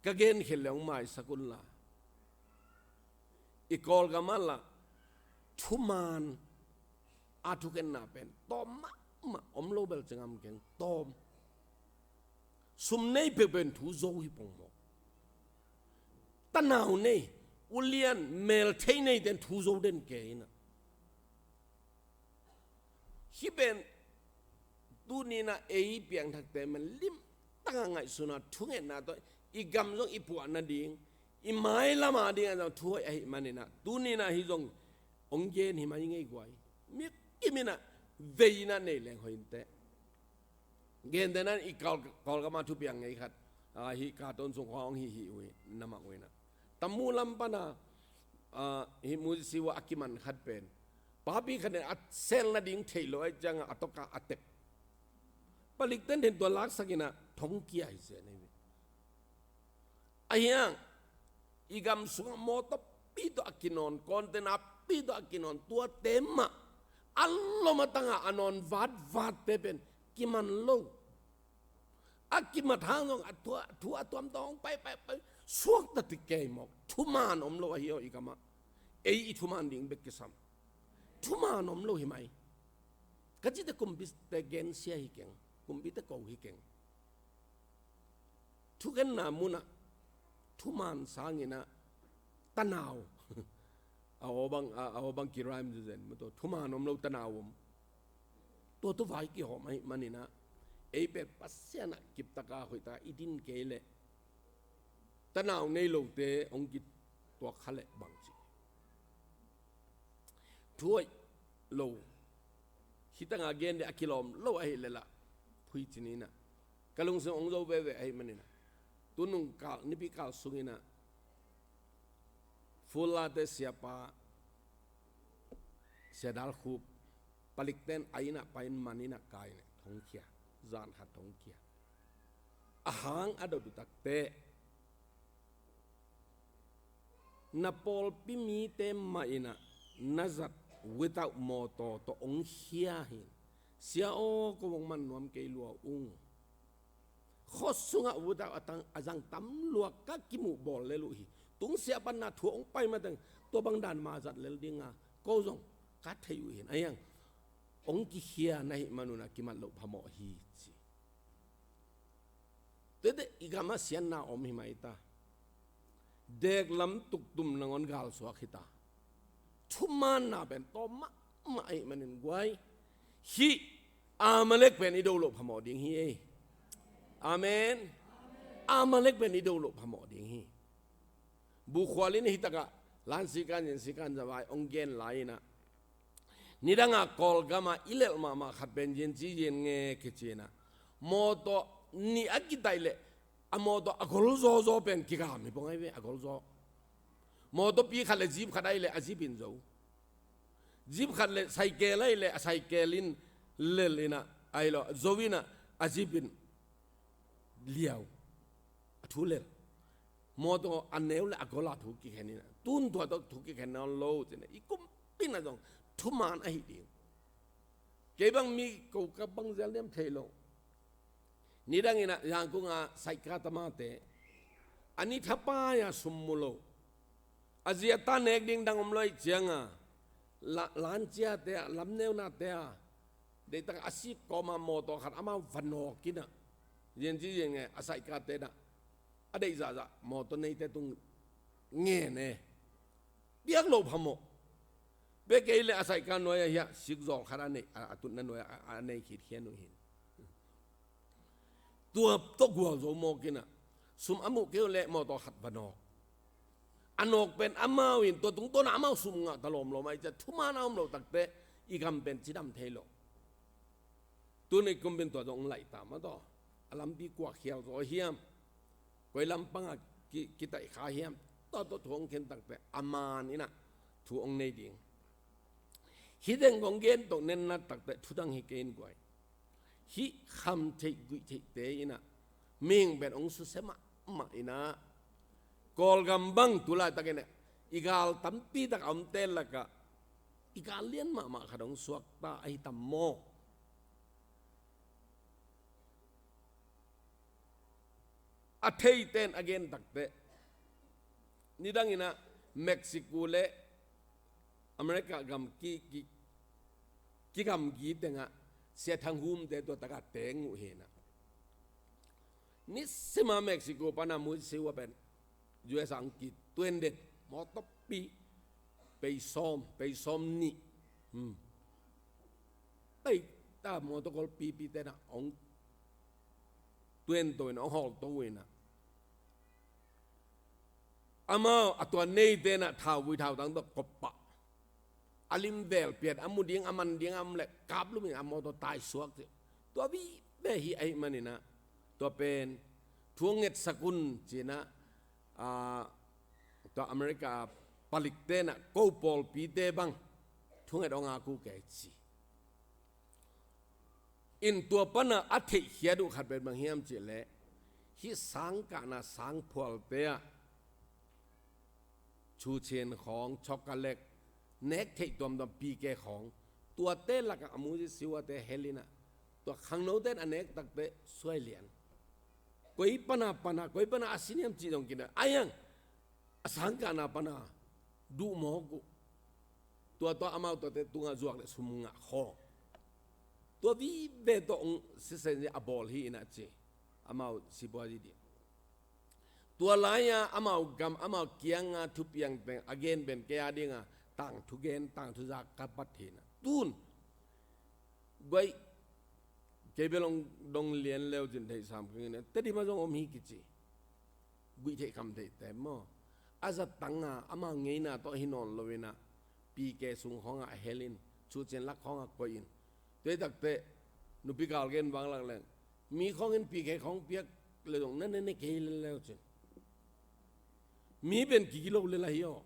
Ka gen khel le hong maisak unla, i Kawlgam ah lah thuman a thukhenna pen tawm mahmah om lo bel ci ngam keng, tawm. Sum nei peuh pen thu zo hi pongmawk. Tanau nei, ulian, melthei nei ten thu zo den kei inah. Hih pen tuni inah ei piangthakte man limtanga ngaihsuna thungetna tawh i gam zong i puah nading, i mailama dingah zong thuhoih ahih maninah tuni inah hih zong hong gen hi mai ngei guai. Mikim inah vei inah nei leng hoih inteh. Gentehna in i Kawl, Kawlgam ah thupiang ngei khat, ah, hih cartoon sung khawng hong hih hih uh hi, na mah uh inah. Tamu lam pana, ah, hih Moses siua a kiman khat pen papi khat in a sel nading thei lo ahih ciangah a tawkah a tep. Palikten then tua laksak inah thongkia hi zen hi. Ahi hang i gam sungah mawtawpi tawh a kinawn, container pi tawh a kinawn, tuate mah a lom a tangah a nawn vatvatte pen kiman lo. A kimat hang zong a thu, thu a tuamtuam hong pai, pai, pai, suakta tik kei mawk. Thuman om lo ahi aw i gamah. Ei i thuman ding bek kisam. Thuman om lo hi mai. Ka cite kumpite gensia hi keng, kumpite ko hi keng. Thukhenna munah thuman sanginah tanau a aw bang, a, a aw bang kiraim zezen mah tawh thuman om lo tanau om. Tua tawh vai kihawm ahih maninah ei pen Pasian ah kiptaka hoihtaka i din kei leh tanau nei lote hong kituak kha leh bang ci. Thuhoih lo, hih tangah gen ding a kilawm lo ahih leh lah phuicin inah ka lungsim hong zo veve ahih maninah tunung kal, nipi kal sunginah Fullate siapa Sia Dal Khup, palikten a innah pai-in man innah kai inah thongkhia, zan khat thongkhia. A hang a dot uh takteh na pawlpi mite mah innah na zat without mawtaw tawh hong khia hi. Sia aw, ko hong man nuam kei lua ung. Khua sungah without a tang, a zang tam lua ka kimuh bawl lel uh hi. Tungsiah panna thu hong pai mateng tua bang dan ma zat lel dinga ko zong ka thei uh hi. Ahi hang hong kikhia na hih man unah kimat loh phamawh hi ci. Tuate i gamah siatna om hi mai ta. Deklam tuktum nangawn galsuak hi ta. Thumaanna pen tawm mahmah ahih manin guai, hih Amalek pen i do loh phamawh ding hi ei. Amen. Amalek pen i do loh phamawh ding hi. Bukhual in hih takah lansikan, yensikan zavai hong gen lai innah, nidangah Kawlgamah i lelh mahmah khat pen yenci yennge kici inah, mawtaw nih a kitaih leh a mawtaw a gol zawzaw pen kigam hi pong ahi ve, a gol zaw. Mawtawpi khat le jeep khat ahih leh a jeep in zo. Jeep khat le saikel ahih leh a saikel in lel inah, ahi lo, zo inah a jeep in liau, a thu lel. Mawtaw a neu le a gola thu kikhen inah, tun tua tawh thu kikhen nawn lo ci inah, i kumpi inah zong thumaan ahi ding. Kei bang mi ko ka bang zel niam thei lo. Nidang inah Yangon a saika tamate a ni thapai-a sum mu lo. A zi a ta nek ding dang om lo ahih cianga la, lanciate ah, lamneunate ah, deihtak a sik kawma mawtaw khat amau va nawk inah, yenci yennge a saikate inah a deih zahzah mawtaw neite tung ngen e. Piak loh phamawh. Bek kei leh a saika nuai-ah hiah sikzawl khat a nei, a, a tutna nuai-ah a, a nei khitkhian uh hi. Tua tawh gualzo mawk inah sum a muh kei uh leh mawtaw khat va nawk. A nawk pen amau in tua tungtawnah amau sum ngah ta lawmlawm ahih ciah thumaan a om loh takteh i gam pen cidam thei lo. Tuni kumpin tua zong laih ta mah tawh, a lampi kua khial zaw hiam, koi lampangah ki, kitaih kha hiam, tua tawh thu hong khen takteh a maan inah thu hong nei ding. Hih teng kong gen tawh nenna takteh thudang hi kei in guai. Hih kham theih guih theihte inah mihing pen hong susia mahmah inah, Kawlgam bang tu laitakin ah i gal tampi tak a omte lakah I gal lian mahmah khat hong suakta ahi tam maw? A theiten a gen takteh, nidangin ah Mexico le America gam ki, ki, kigamgi tengah Sia Thang Humte tua takah teng uh hi na. Nisima Mexico pana muisiu a pen U S a hong ki two hundred, mawtawpi pei sawm, pei sawm nih. Hmm. Pei ta mawtaw golpipi tena hong tuento in hong hawlto uh hi na. Amau a tua nei tena thauvui thautang tawh kop pah, a lim vel piat, a mu ding a man ding a om leh kap lumin a mawtaw taisuak ci. Tua vive hi ahih manin ah, tua pen thu hong ngetsak un ci-in ah, aa, tua America a palik tena ko pawlpite bang thu nget hong ngak uh kei ci. In tua pana a theihkhiat uh khat pen bang hiam cih leh, hih sangkahna sangphualte ah, chuchin khawng, chocolate, nek theih tuamtuam, P K khawng, tuate lakah a muisiu ate hel in ah, tua khangnote in a nek takteh suai lian. Koi pana pana, koi pana a sin hiam cih zong kinah, a hiang a sangkahna pana duh mawk uh. Tua tawh amau tuate tungah zuak le sum ngah khawng. Tua vive tawh hong sisen a bawl hi in ah ci. Amau sipuazi ding. Tua lai-a amau gam, amau kianga thupiang pen a gen pen kei a dinga tangthu gen, tangthu zak ka pat hi na. Tun guai, kei bel hong dong lian leu cin theih sam keng in ah, Tedim ah zong om hi kici. Guih theih kham theihte maw? A zatanga amau ngeina tawh hi nawn lo in ah, P K sung khawngah a hel in, chucin lak khawngah koih in. Tua hi takteh nupi gal gen vanglak leng, mi khawng in P K khawng piak le zong na ne ne kei lel leu cin. Mi pen kiki lo lel ahi aw.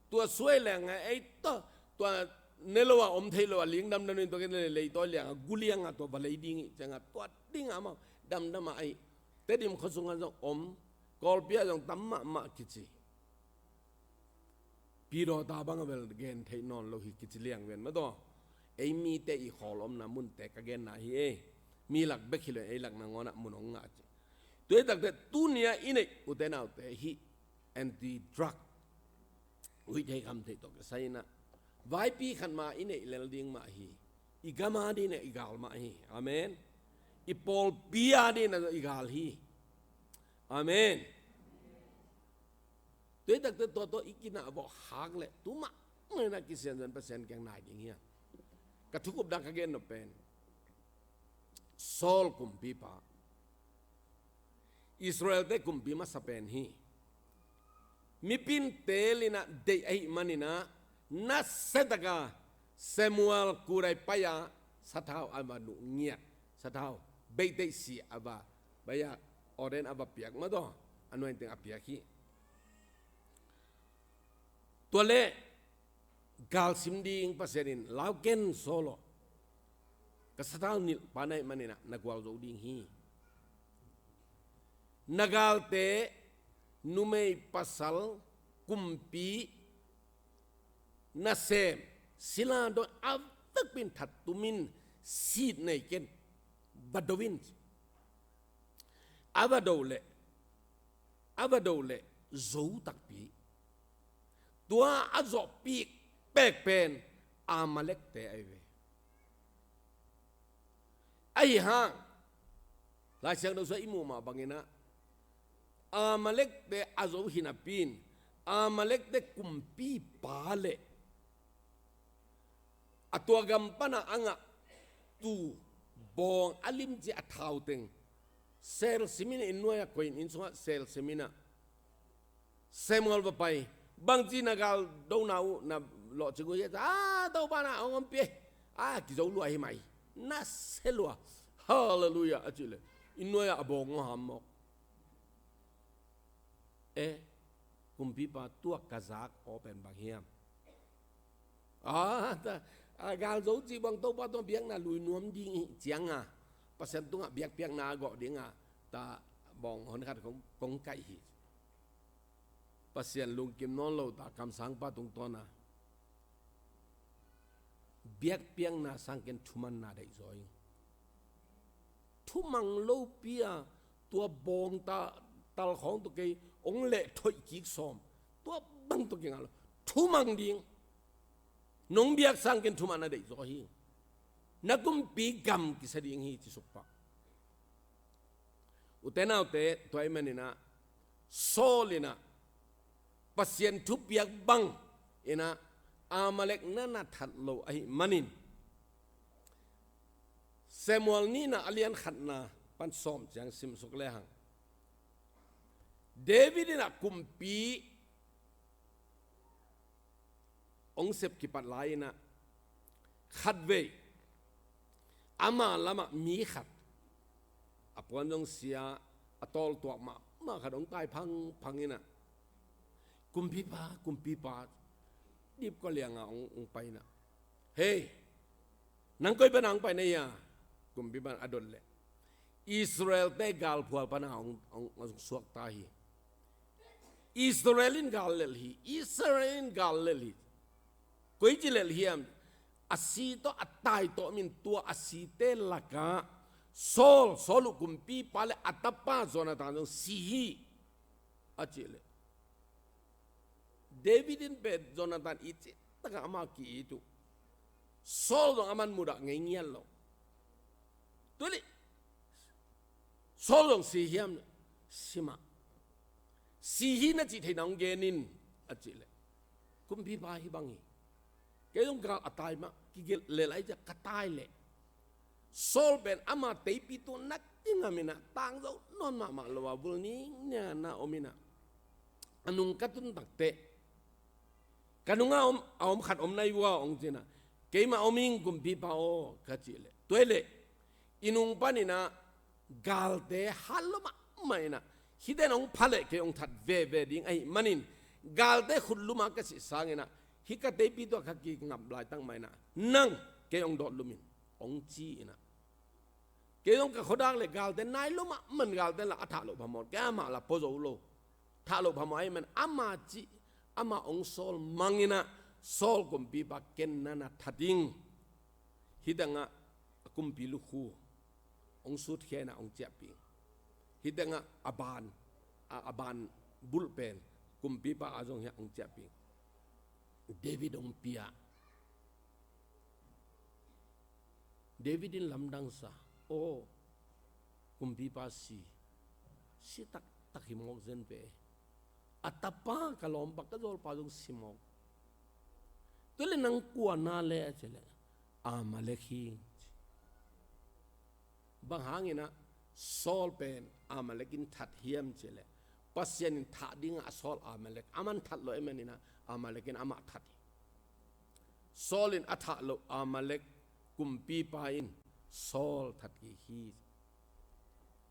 Tua suai leng a ei tawh, tua ne lo a om thei lo a lingdam dan in tua ken lei tawi liang a gu liang a tua va lei ding ih ciang a tua ding a amau damdam a ahi. Tedim khua sungah zong om, Kawlpi ah zong tam mahmah kici. Pidawta bang a bel gen theih nawn lo hi kici liang ven mah tawh. Ei mite i khawl omna munte ka genna hi e. Mi lak bek hi lo, ei lak nangawnah mun hong ngah ci. Tua hi takteh tuni-ah i neih ute naute hih anti-drug, huih theih kham theih tawh kisai in ah, vaipi khat mah i neih lel ding mah hi. I gam a ding in ah i gal mah hi. Amen. I pawlpi a ding in ah i gal hi. Amen. Tua hi takteh tua tawh i kinah vawh hak leh tu mahmah in ah kisiansuan Pasian kiang nai ding hi hang. Ka thukupna ka gen nop pen Saul kumpipa, Israelte kumpi masa pen hi. Mipin teel in ah deih ahih manin ah, nasia taka Samuel kudai pai-a sathau a va nuh ngiat, sathau beih deih si a va, bai-a ordain a va piak mah tawh, anointing a piak hi. Tua leh galsim ding Pasian in, lau ken Saul aw, ka sathau nilh pa na hih manin ah na gualzo ding hi. Na galte, numei pasal, kumpi, nasem, sila dawi a vekpi in that tum in sit nei ken, va do in. A va do leh, a va do leh zo takpi. Tua a zawhpih pek pen Amalekte ahi ve. Ahi hang Lai Siangtho sungah i muh mah bangin ah, Amalekte a zo hi napi in, Amalekte kumpipa leh a tua gam pana a ngah tu bawng a limci a thau teng selsim in, inn nuai-ah koih in, inn sungah selsim in ah, Samuel va pai, bangci na gal dona uh na lawhcing uh hiam? A, Topa na hong ompih ei. A, kizo lua hi mai. Nasia lua. Halleluiah a cih leh, inn nuai-ah a bawng aw ham mawk. E, kumpipa, tua ka zak aw pen bang hiam? A, ta, a, gal zo cih bang Topa tungah biakna lui nuam ding ih cianga, Pasian tungah biakpiakna a gawh dinga, ta bawng hon khat kong, kong kaih hi. Pasian lungkim nawn lo ta kamsangpa tungtawna Biakpiakna sang ken thumanna deihzaw ing. Thumang lopi a tua bawngtal khawng tawh kei hong leh thoih kik sawm, tua bang tawh kingah lo. Thumang ding. Nong biak sang ken thumanna deihzaw hi. Na kumpi gam kisa ding hi, ci suk pah. Ute naute, tua ahih manin ah Saul in ah Pasian thupiak bang in ah Amalek na na that lo ahih manin, Samuel nihna a lian khatna pan sawm ciang simsuk lehang, David in ah kumpi hong sep kipat lai-in ah, khatvei ama lamah mi khat, a puan zong sia, a tawltuak mahmah khat hong tai phangphang in ah, "Kumpipa, kumpipa," dipkua lianga hong, hong pai in ah, "Hei, nang koi pana hong pai na hia?" Kumpipa in a dot leh, "Israel-te galphual pana hong, hong, hong suakta hi. Israel in gal lelh hi, Israel in gal lelh hi. Koici lelh hiam? A si tawh a tai tawh om in, tua a site lakah Saul, Saul uh kumpipa le a tapa Jonathan zong si hi," a cih leh, David in pen Jonathan it cih takah amah ki-it uh. Saul zong aman mudah ngei ngiat lo. Tua leh Saul zong si hiam? Si mah. Si hi na cih theihna hong gen in, a cih leh, "Kumpipa, hih bang hi. Kei zong gal a tai mah, kigelh lel ahi ciah ka tai leh, Saul pen ama teipi tawh na kingam in ah, tangzo nawn mahmah lo a, vul ningnia na om in ah, a nung ka tun takteh, ka nungah om, a om khat om na hi uh a," hong ci in ah, "Keimah om ing, kumpipa aw," ka cih leh, "Tua hi leh i nung panin ah galte hat lua mahmah in ah, hihte in hong pha leh kei hong that veve ding ahih manin, galte khutlum ah ka sih sangin ah, hih ka teipi tawh ka kingap laitak mah in ah, nang kei hong dawt lum in," hong ci in ah, "Kei zong ka khuadak leh galte nai lua mahmah in, galte lah a thah loh phamawh, kei amah lah pua zo lo. Thah loh phamawh ahih man ama cih, ama hong sawl mang in ah, Saul kumpipa ken na na that ing. Hih tengah a kumpi lukhu hong sutkhia in ah hong ciahpih ing. Hih tengah a ban, a, a ban bulh pen kumpipa a zong hiah hong ciahpih ing." David hong pia. David in lamdang sa, "Aw, kumpipa si, si taktak hi mawk zen ve. A tapa, ka lawmpa, ka zawlpa zong si mawk. Tua leh nang kua na le?" a cih leh, "Amalek hi," ci. Bang hangin ah Saul pen Amalek in that hiam cih leh, Pasian in thah dingah a sawl Amalek, aman that loh ahih manin ah Amalek in amah that hi. Saul in a thah loh Amalek kumpipa in Saul that kik hi.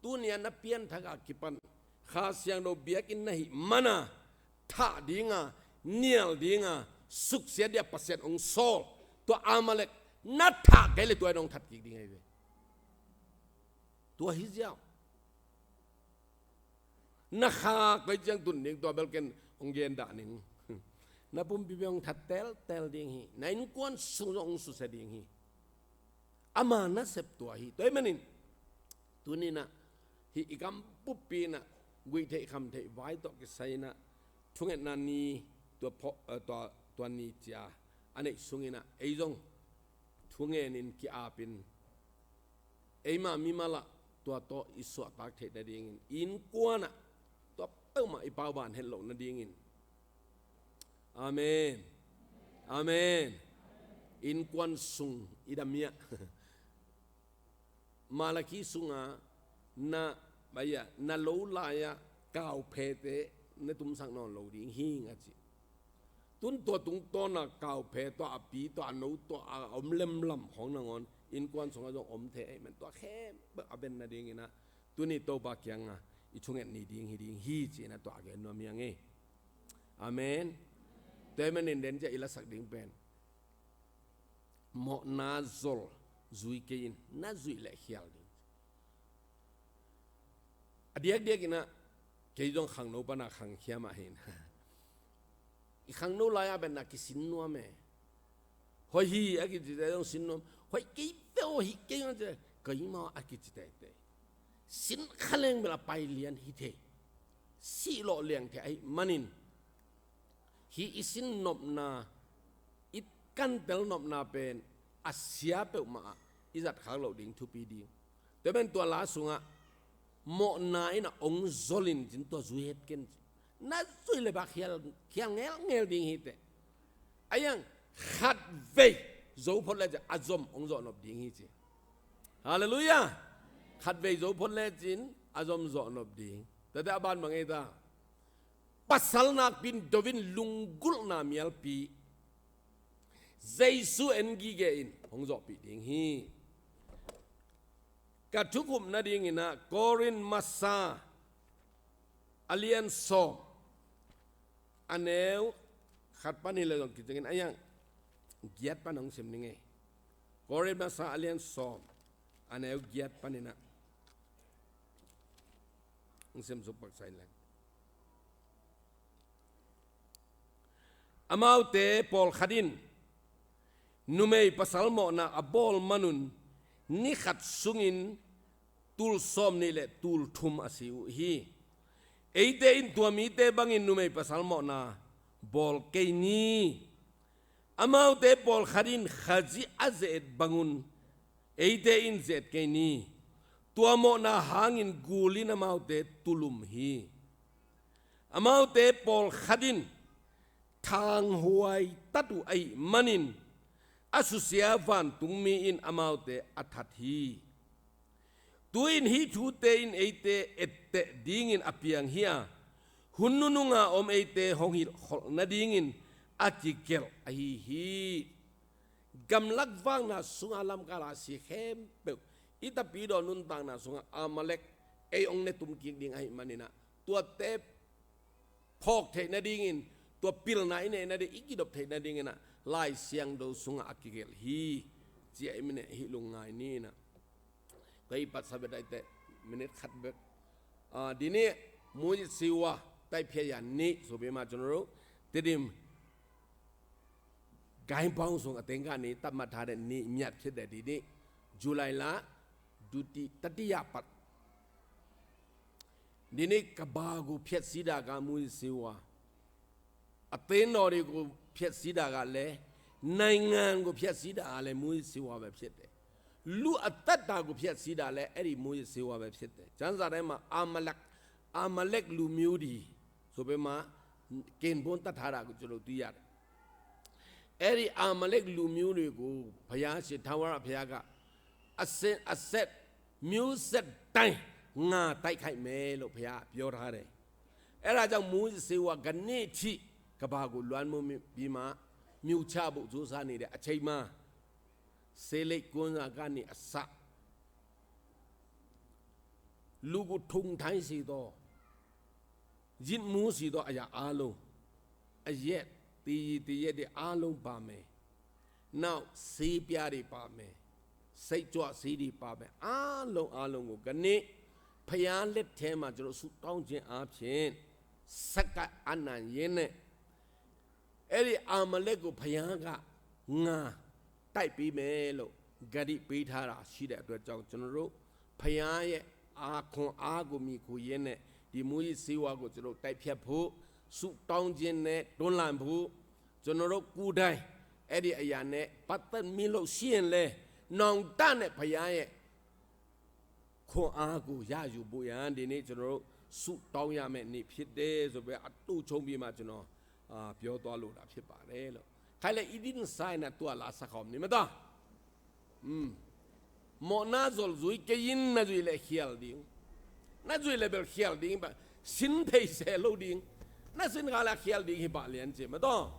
Tuni-a na pianthak a kipan Kha Siangtho biakinn na hih man a, thah dinga, nial dinga, suksiat dinga Pasian hong sawl, tua Amalek na thah kei leh tua in hong that kik ding ahi ve. Tua hi ziau. Na kha koi ciang tun ding, tua bel ken hong gen dah ning. Na pumpi bel hong that teltel ding hi. Na innkuan sung zong hong susia ding hi. Ama nasep tua hi. Tua ahih manin tuni-in ah hih i gam pumpi-in ah guih theih kham theih vai tawh kisai-in ah thungetna ni, tua pho-, eh, tua, tua ni cia a neih sungin ah ei zong thungenin ki-apin, eima mimal ah tua tawh i suahtak theih nadingin, i innkuan ah tua peuhmah i pauban het loh nadingin. Amen. Amen. Innkuan sung i dam hiah. Malakhi sunga na, baya, na lo lai-ah kauphete na tumsak nawn lo ding hi ing a ci. Tun tua tungtawna kauphe tawh a pi tawh a no tawh a om lemlam khawng nangawn innkuan sungah zong om thei ahih man tua khempeuh a ben nadingin ah tuni Topa kiangah i thunget ni ding hi ding hi ci-in ah tua a gen nuam hi ing ei. Amen. Tua ahih manin den ciah i lasak ding pen, mawhna zol zui kei in, na zuih leh khial ding. A diakdiakin ah kei zong khangno pana khangkhia mah hi in, i khangno lai-a betna kisin nuam e. Hoih hi a kici teh zong sin nuam. Hoih kei ve aw, hih kei ngah ci teh, kei mah a kici teitei. Sin kha leng bel a pai lian hi thei. Sih lawh liang thei ahih manin, hih i sin nopna, i kantel nopna pen a sia peuhmah ah i zat khak loh ding thupi ding. Tua pen tua la sungah mawhna in a ong zol in cin tua zui het ken. Na zui le bak khial, khial ngelngel ding hi teh. A iang khat vei zo phot le cin a zom ong zawh nop ding hi ci. Halleluiah. Khat vei zo phot le cin a zom zawh nop ding. Tate a ban bang ei ta. Pasal nakpi in do in lunggulhna mialpi Jesu en gige in hong zawhpih ding hi. Ka thukhupna dingin ah Korin masa a lian sawm, a neu khat pan hi le zong kiciangin a iang giat pan hong sim ning ei. Korin masa a lian sawm, a neu giat panin ah hong sim suk paksa in leng. Amaute pawlkhat in numei pasal mawhna a bawl manun ni khat sungin tul sawm nih le tul thum a si uh hi. Eite in tua mite bangin numei pasal mawhna bawl kei ni. Amaute pawlkhat in Khazih a ze-et bangun eite in ze-et kei ni. Tua mawhna hangin gul in amaute tulum hi. Amaute pawlkhat in thanghuai tat uh ahih manin a susia vantungmi in amaute a that hi. Tu-in hih thute in eite etteh dingin a piang hi a, hun nununga om eite hong hilhkholh nadingin a kigelh ahi hi. Gamlak vakna sunga lamkala si khempeuh i tapidaw nuntakna sunga Amalek ei hong ne tumkik ding ahih manin ah tuate phawk theih nadingin, tua pilna i neih nading i kidop theih nadingin ah Lai Siangtho sungah a kigelh hi. Ci-a i mineh hih lungngai ni in ah. Kei pat sa bek daite minit khat bek. Ah, dini muizit siwa taiphiat ya ni supi ma cun ru. Tedim Gaim Pawng sung a tengka ni tamat thade ni miat phiat de dini July la duti tatiya pat. Dini ka ba gu phiat sida ka muizit siwa. A tennaw di gu phiat sida ka le naingan gu phiat sida a le muizit siwa ba phiat de. Lu a tatta gu phiat sida le eri muizit siwa ba phiat de. Canza dai ma Amalek, Amalek lu miu di. Supi ma kenbon tathada gu culu tuyat. Eri Amalek lu miu ni gu phaya si thawara phaya ka a set, a set miu set tai nga tai khai me lo phaya pyo thade. Era jang muizit siwa gani thi ka ba gu luan mu mi, bi ma miu cha bu zu sa ni de a chei ma. Selek kun a gani a sa. Lu gu thung thai si to. Zit mu si to a ya a lo. A yet, ti yi ti yet di a lo ba me. Nau si pia di ba me. Sai cua si di ba me. A lo a lo gu gani. Phaya let the ma culu su tong cin a phin. Saka anan yen ne. Eri Amalek gu phaya ka nga taipih me lo. Gadi pih thada si de a tua cong cun ru. Phaya ye a khong a gu mi ku yen ne di muizit siwa gu culu taiphiat phu su tong cin ne tun lan phu cun ru ku dai eri a ya ne patan mi lo si yen le nong ta ne phaya ye khong a gu ya yu bu yan dini cun ru su tong ya me ni phiat de zo be a tu chong bi ma cun a pyo tua lu da phiat ba de lo. Khai le i din sai na tua la sa khawm ni ma ta. Mawhna zol zui kei in na zui le khial ding. Na zui le bel khial ding ba sin thei se lo ding. Na sin kha le khial ding hi ba lian ci ma to.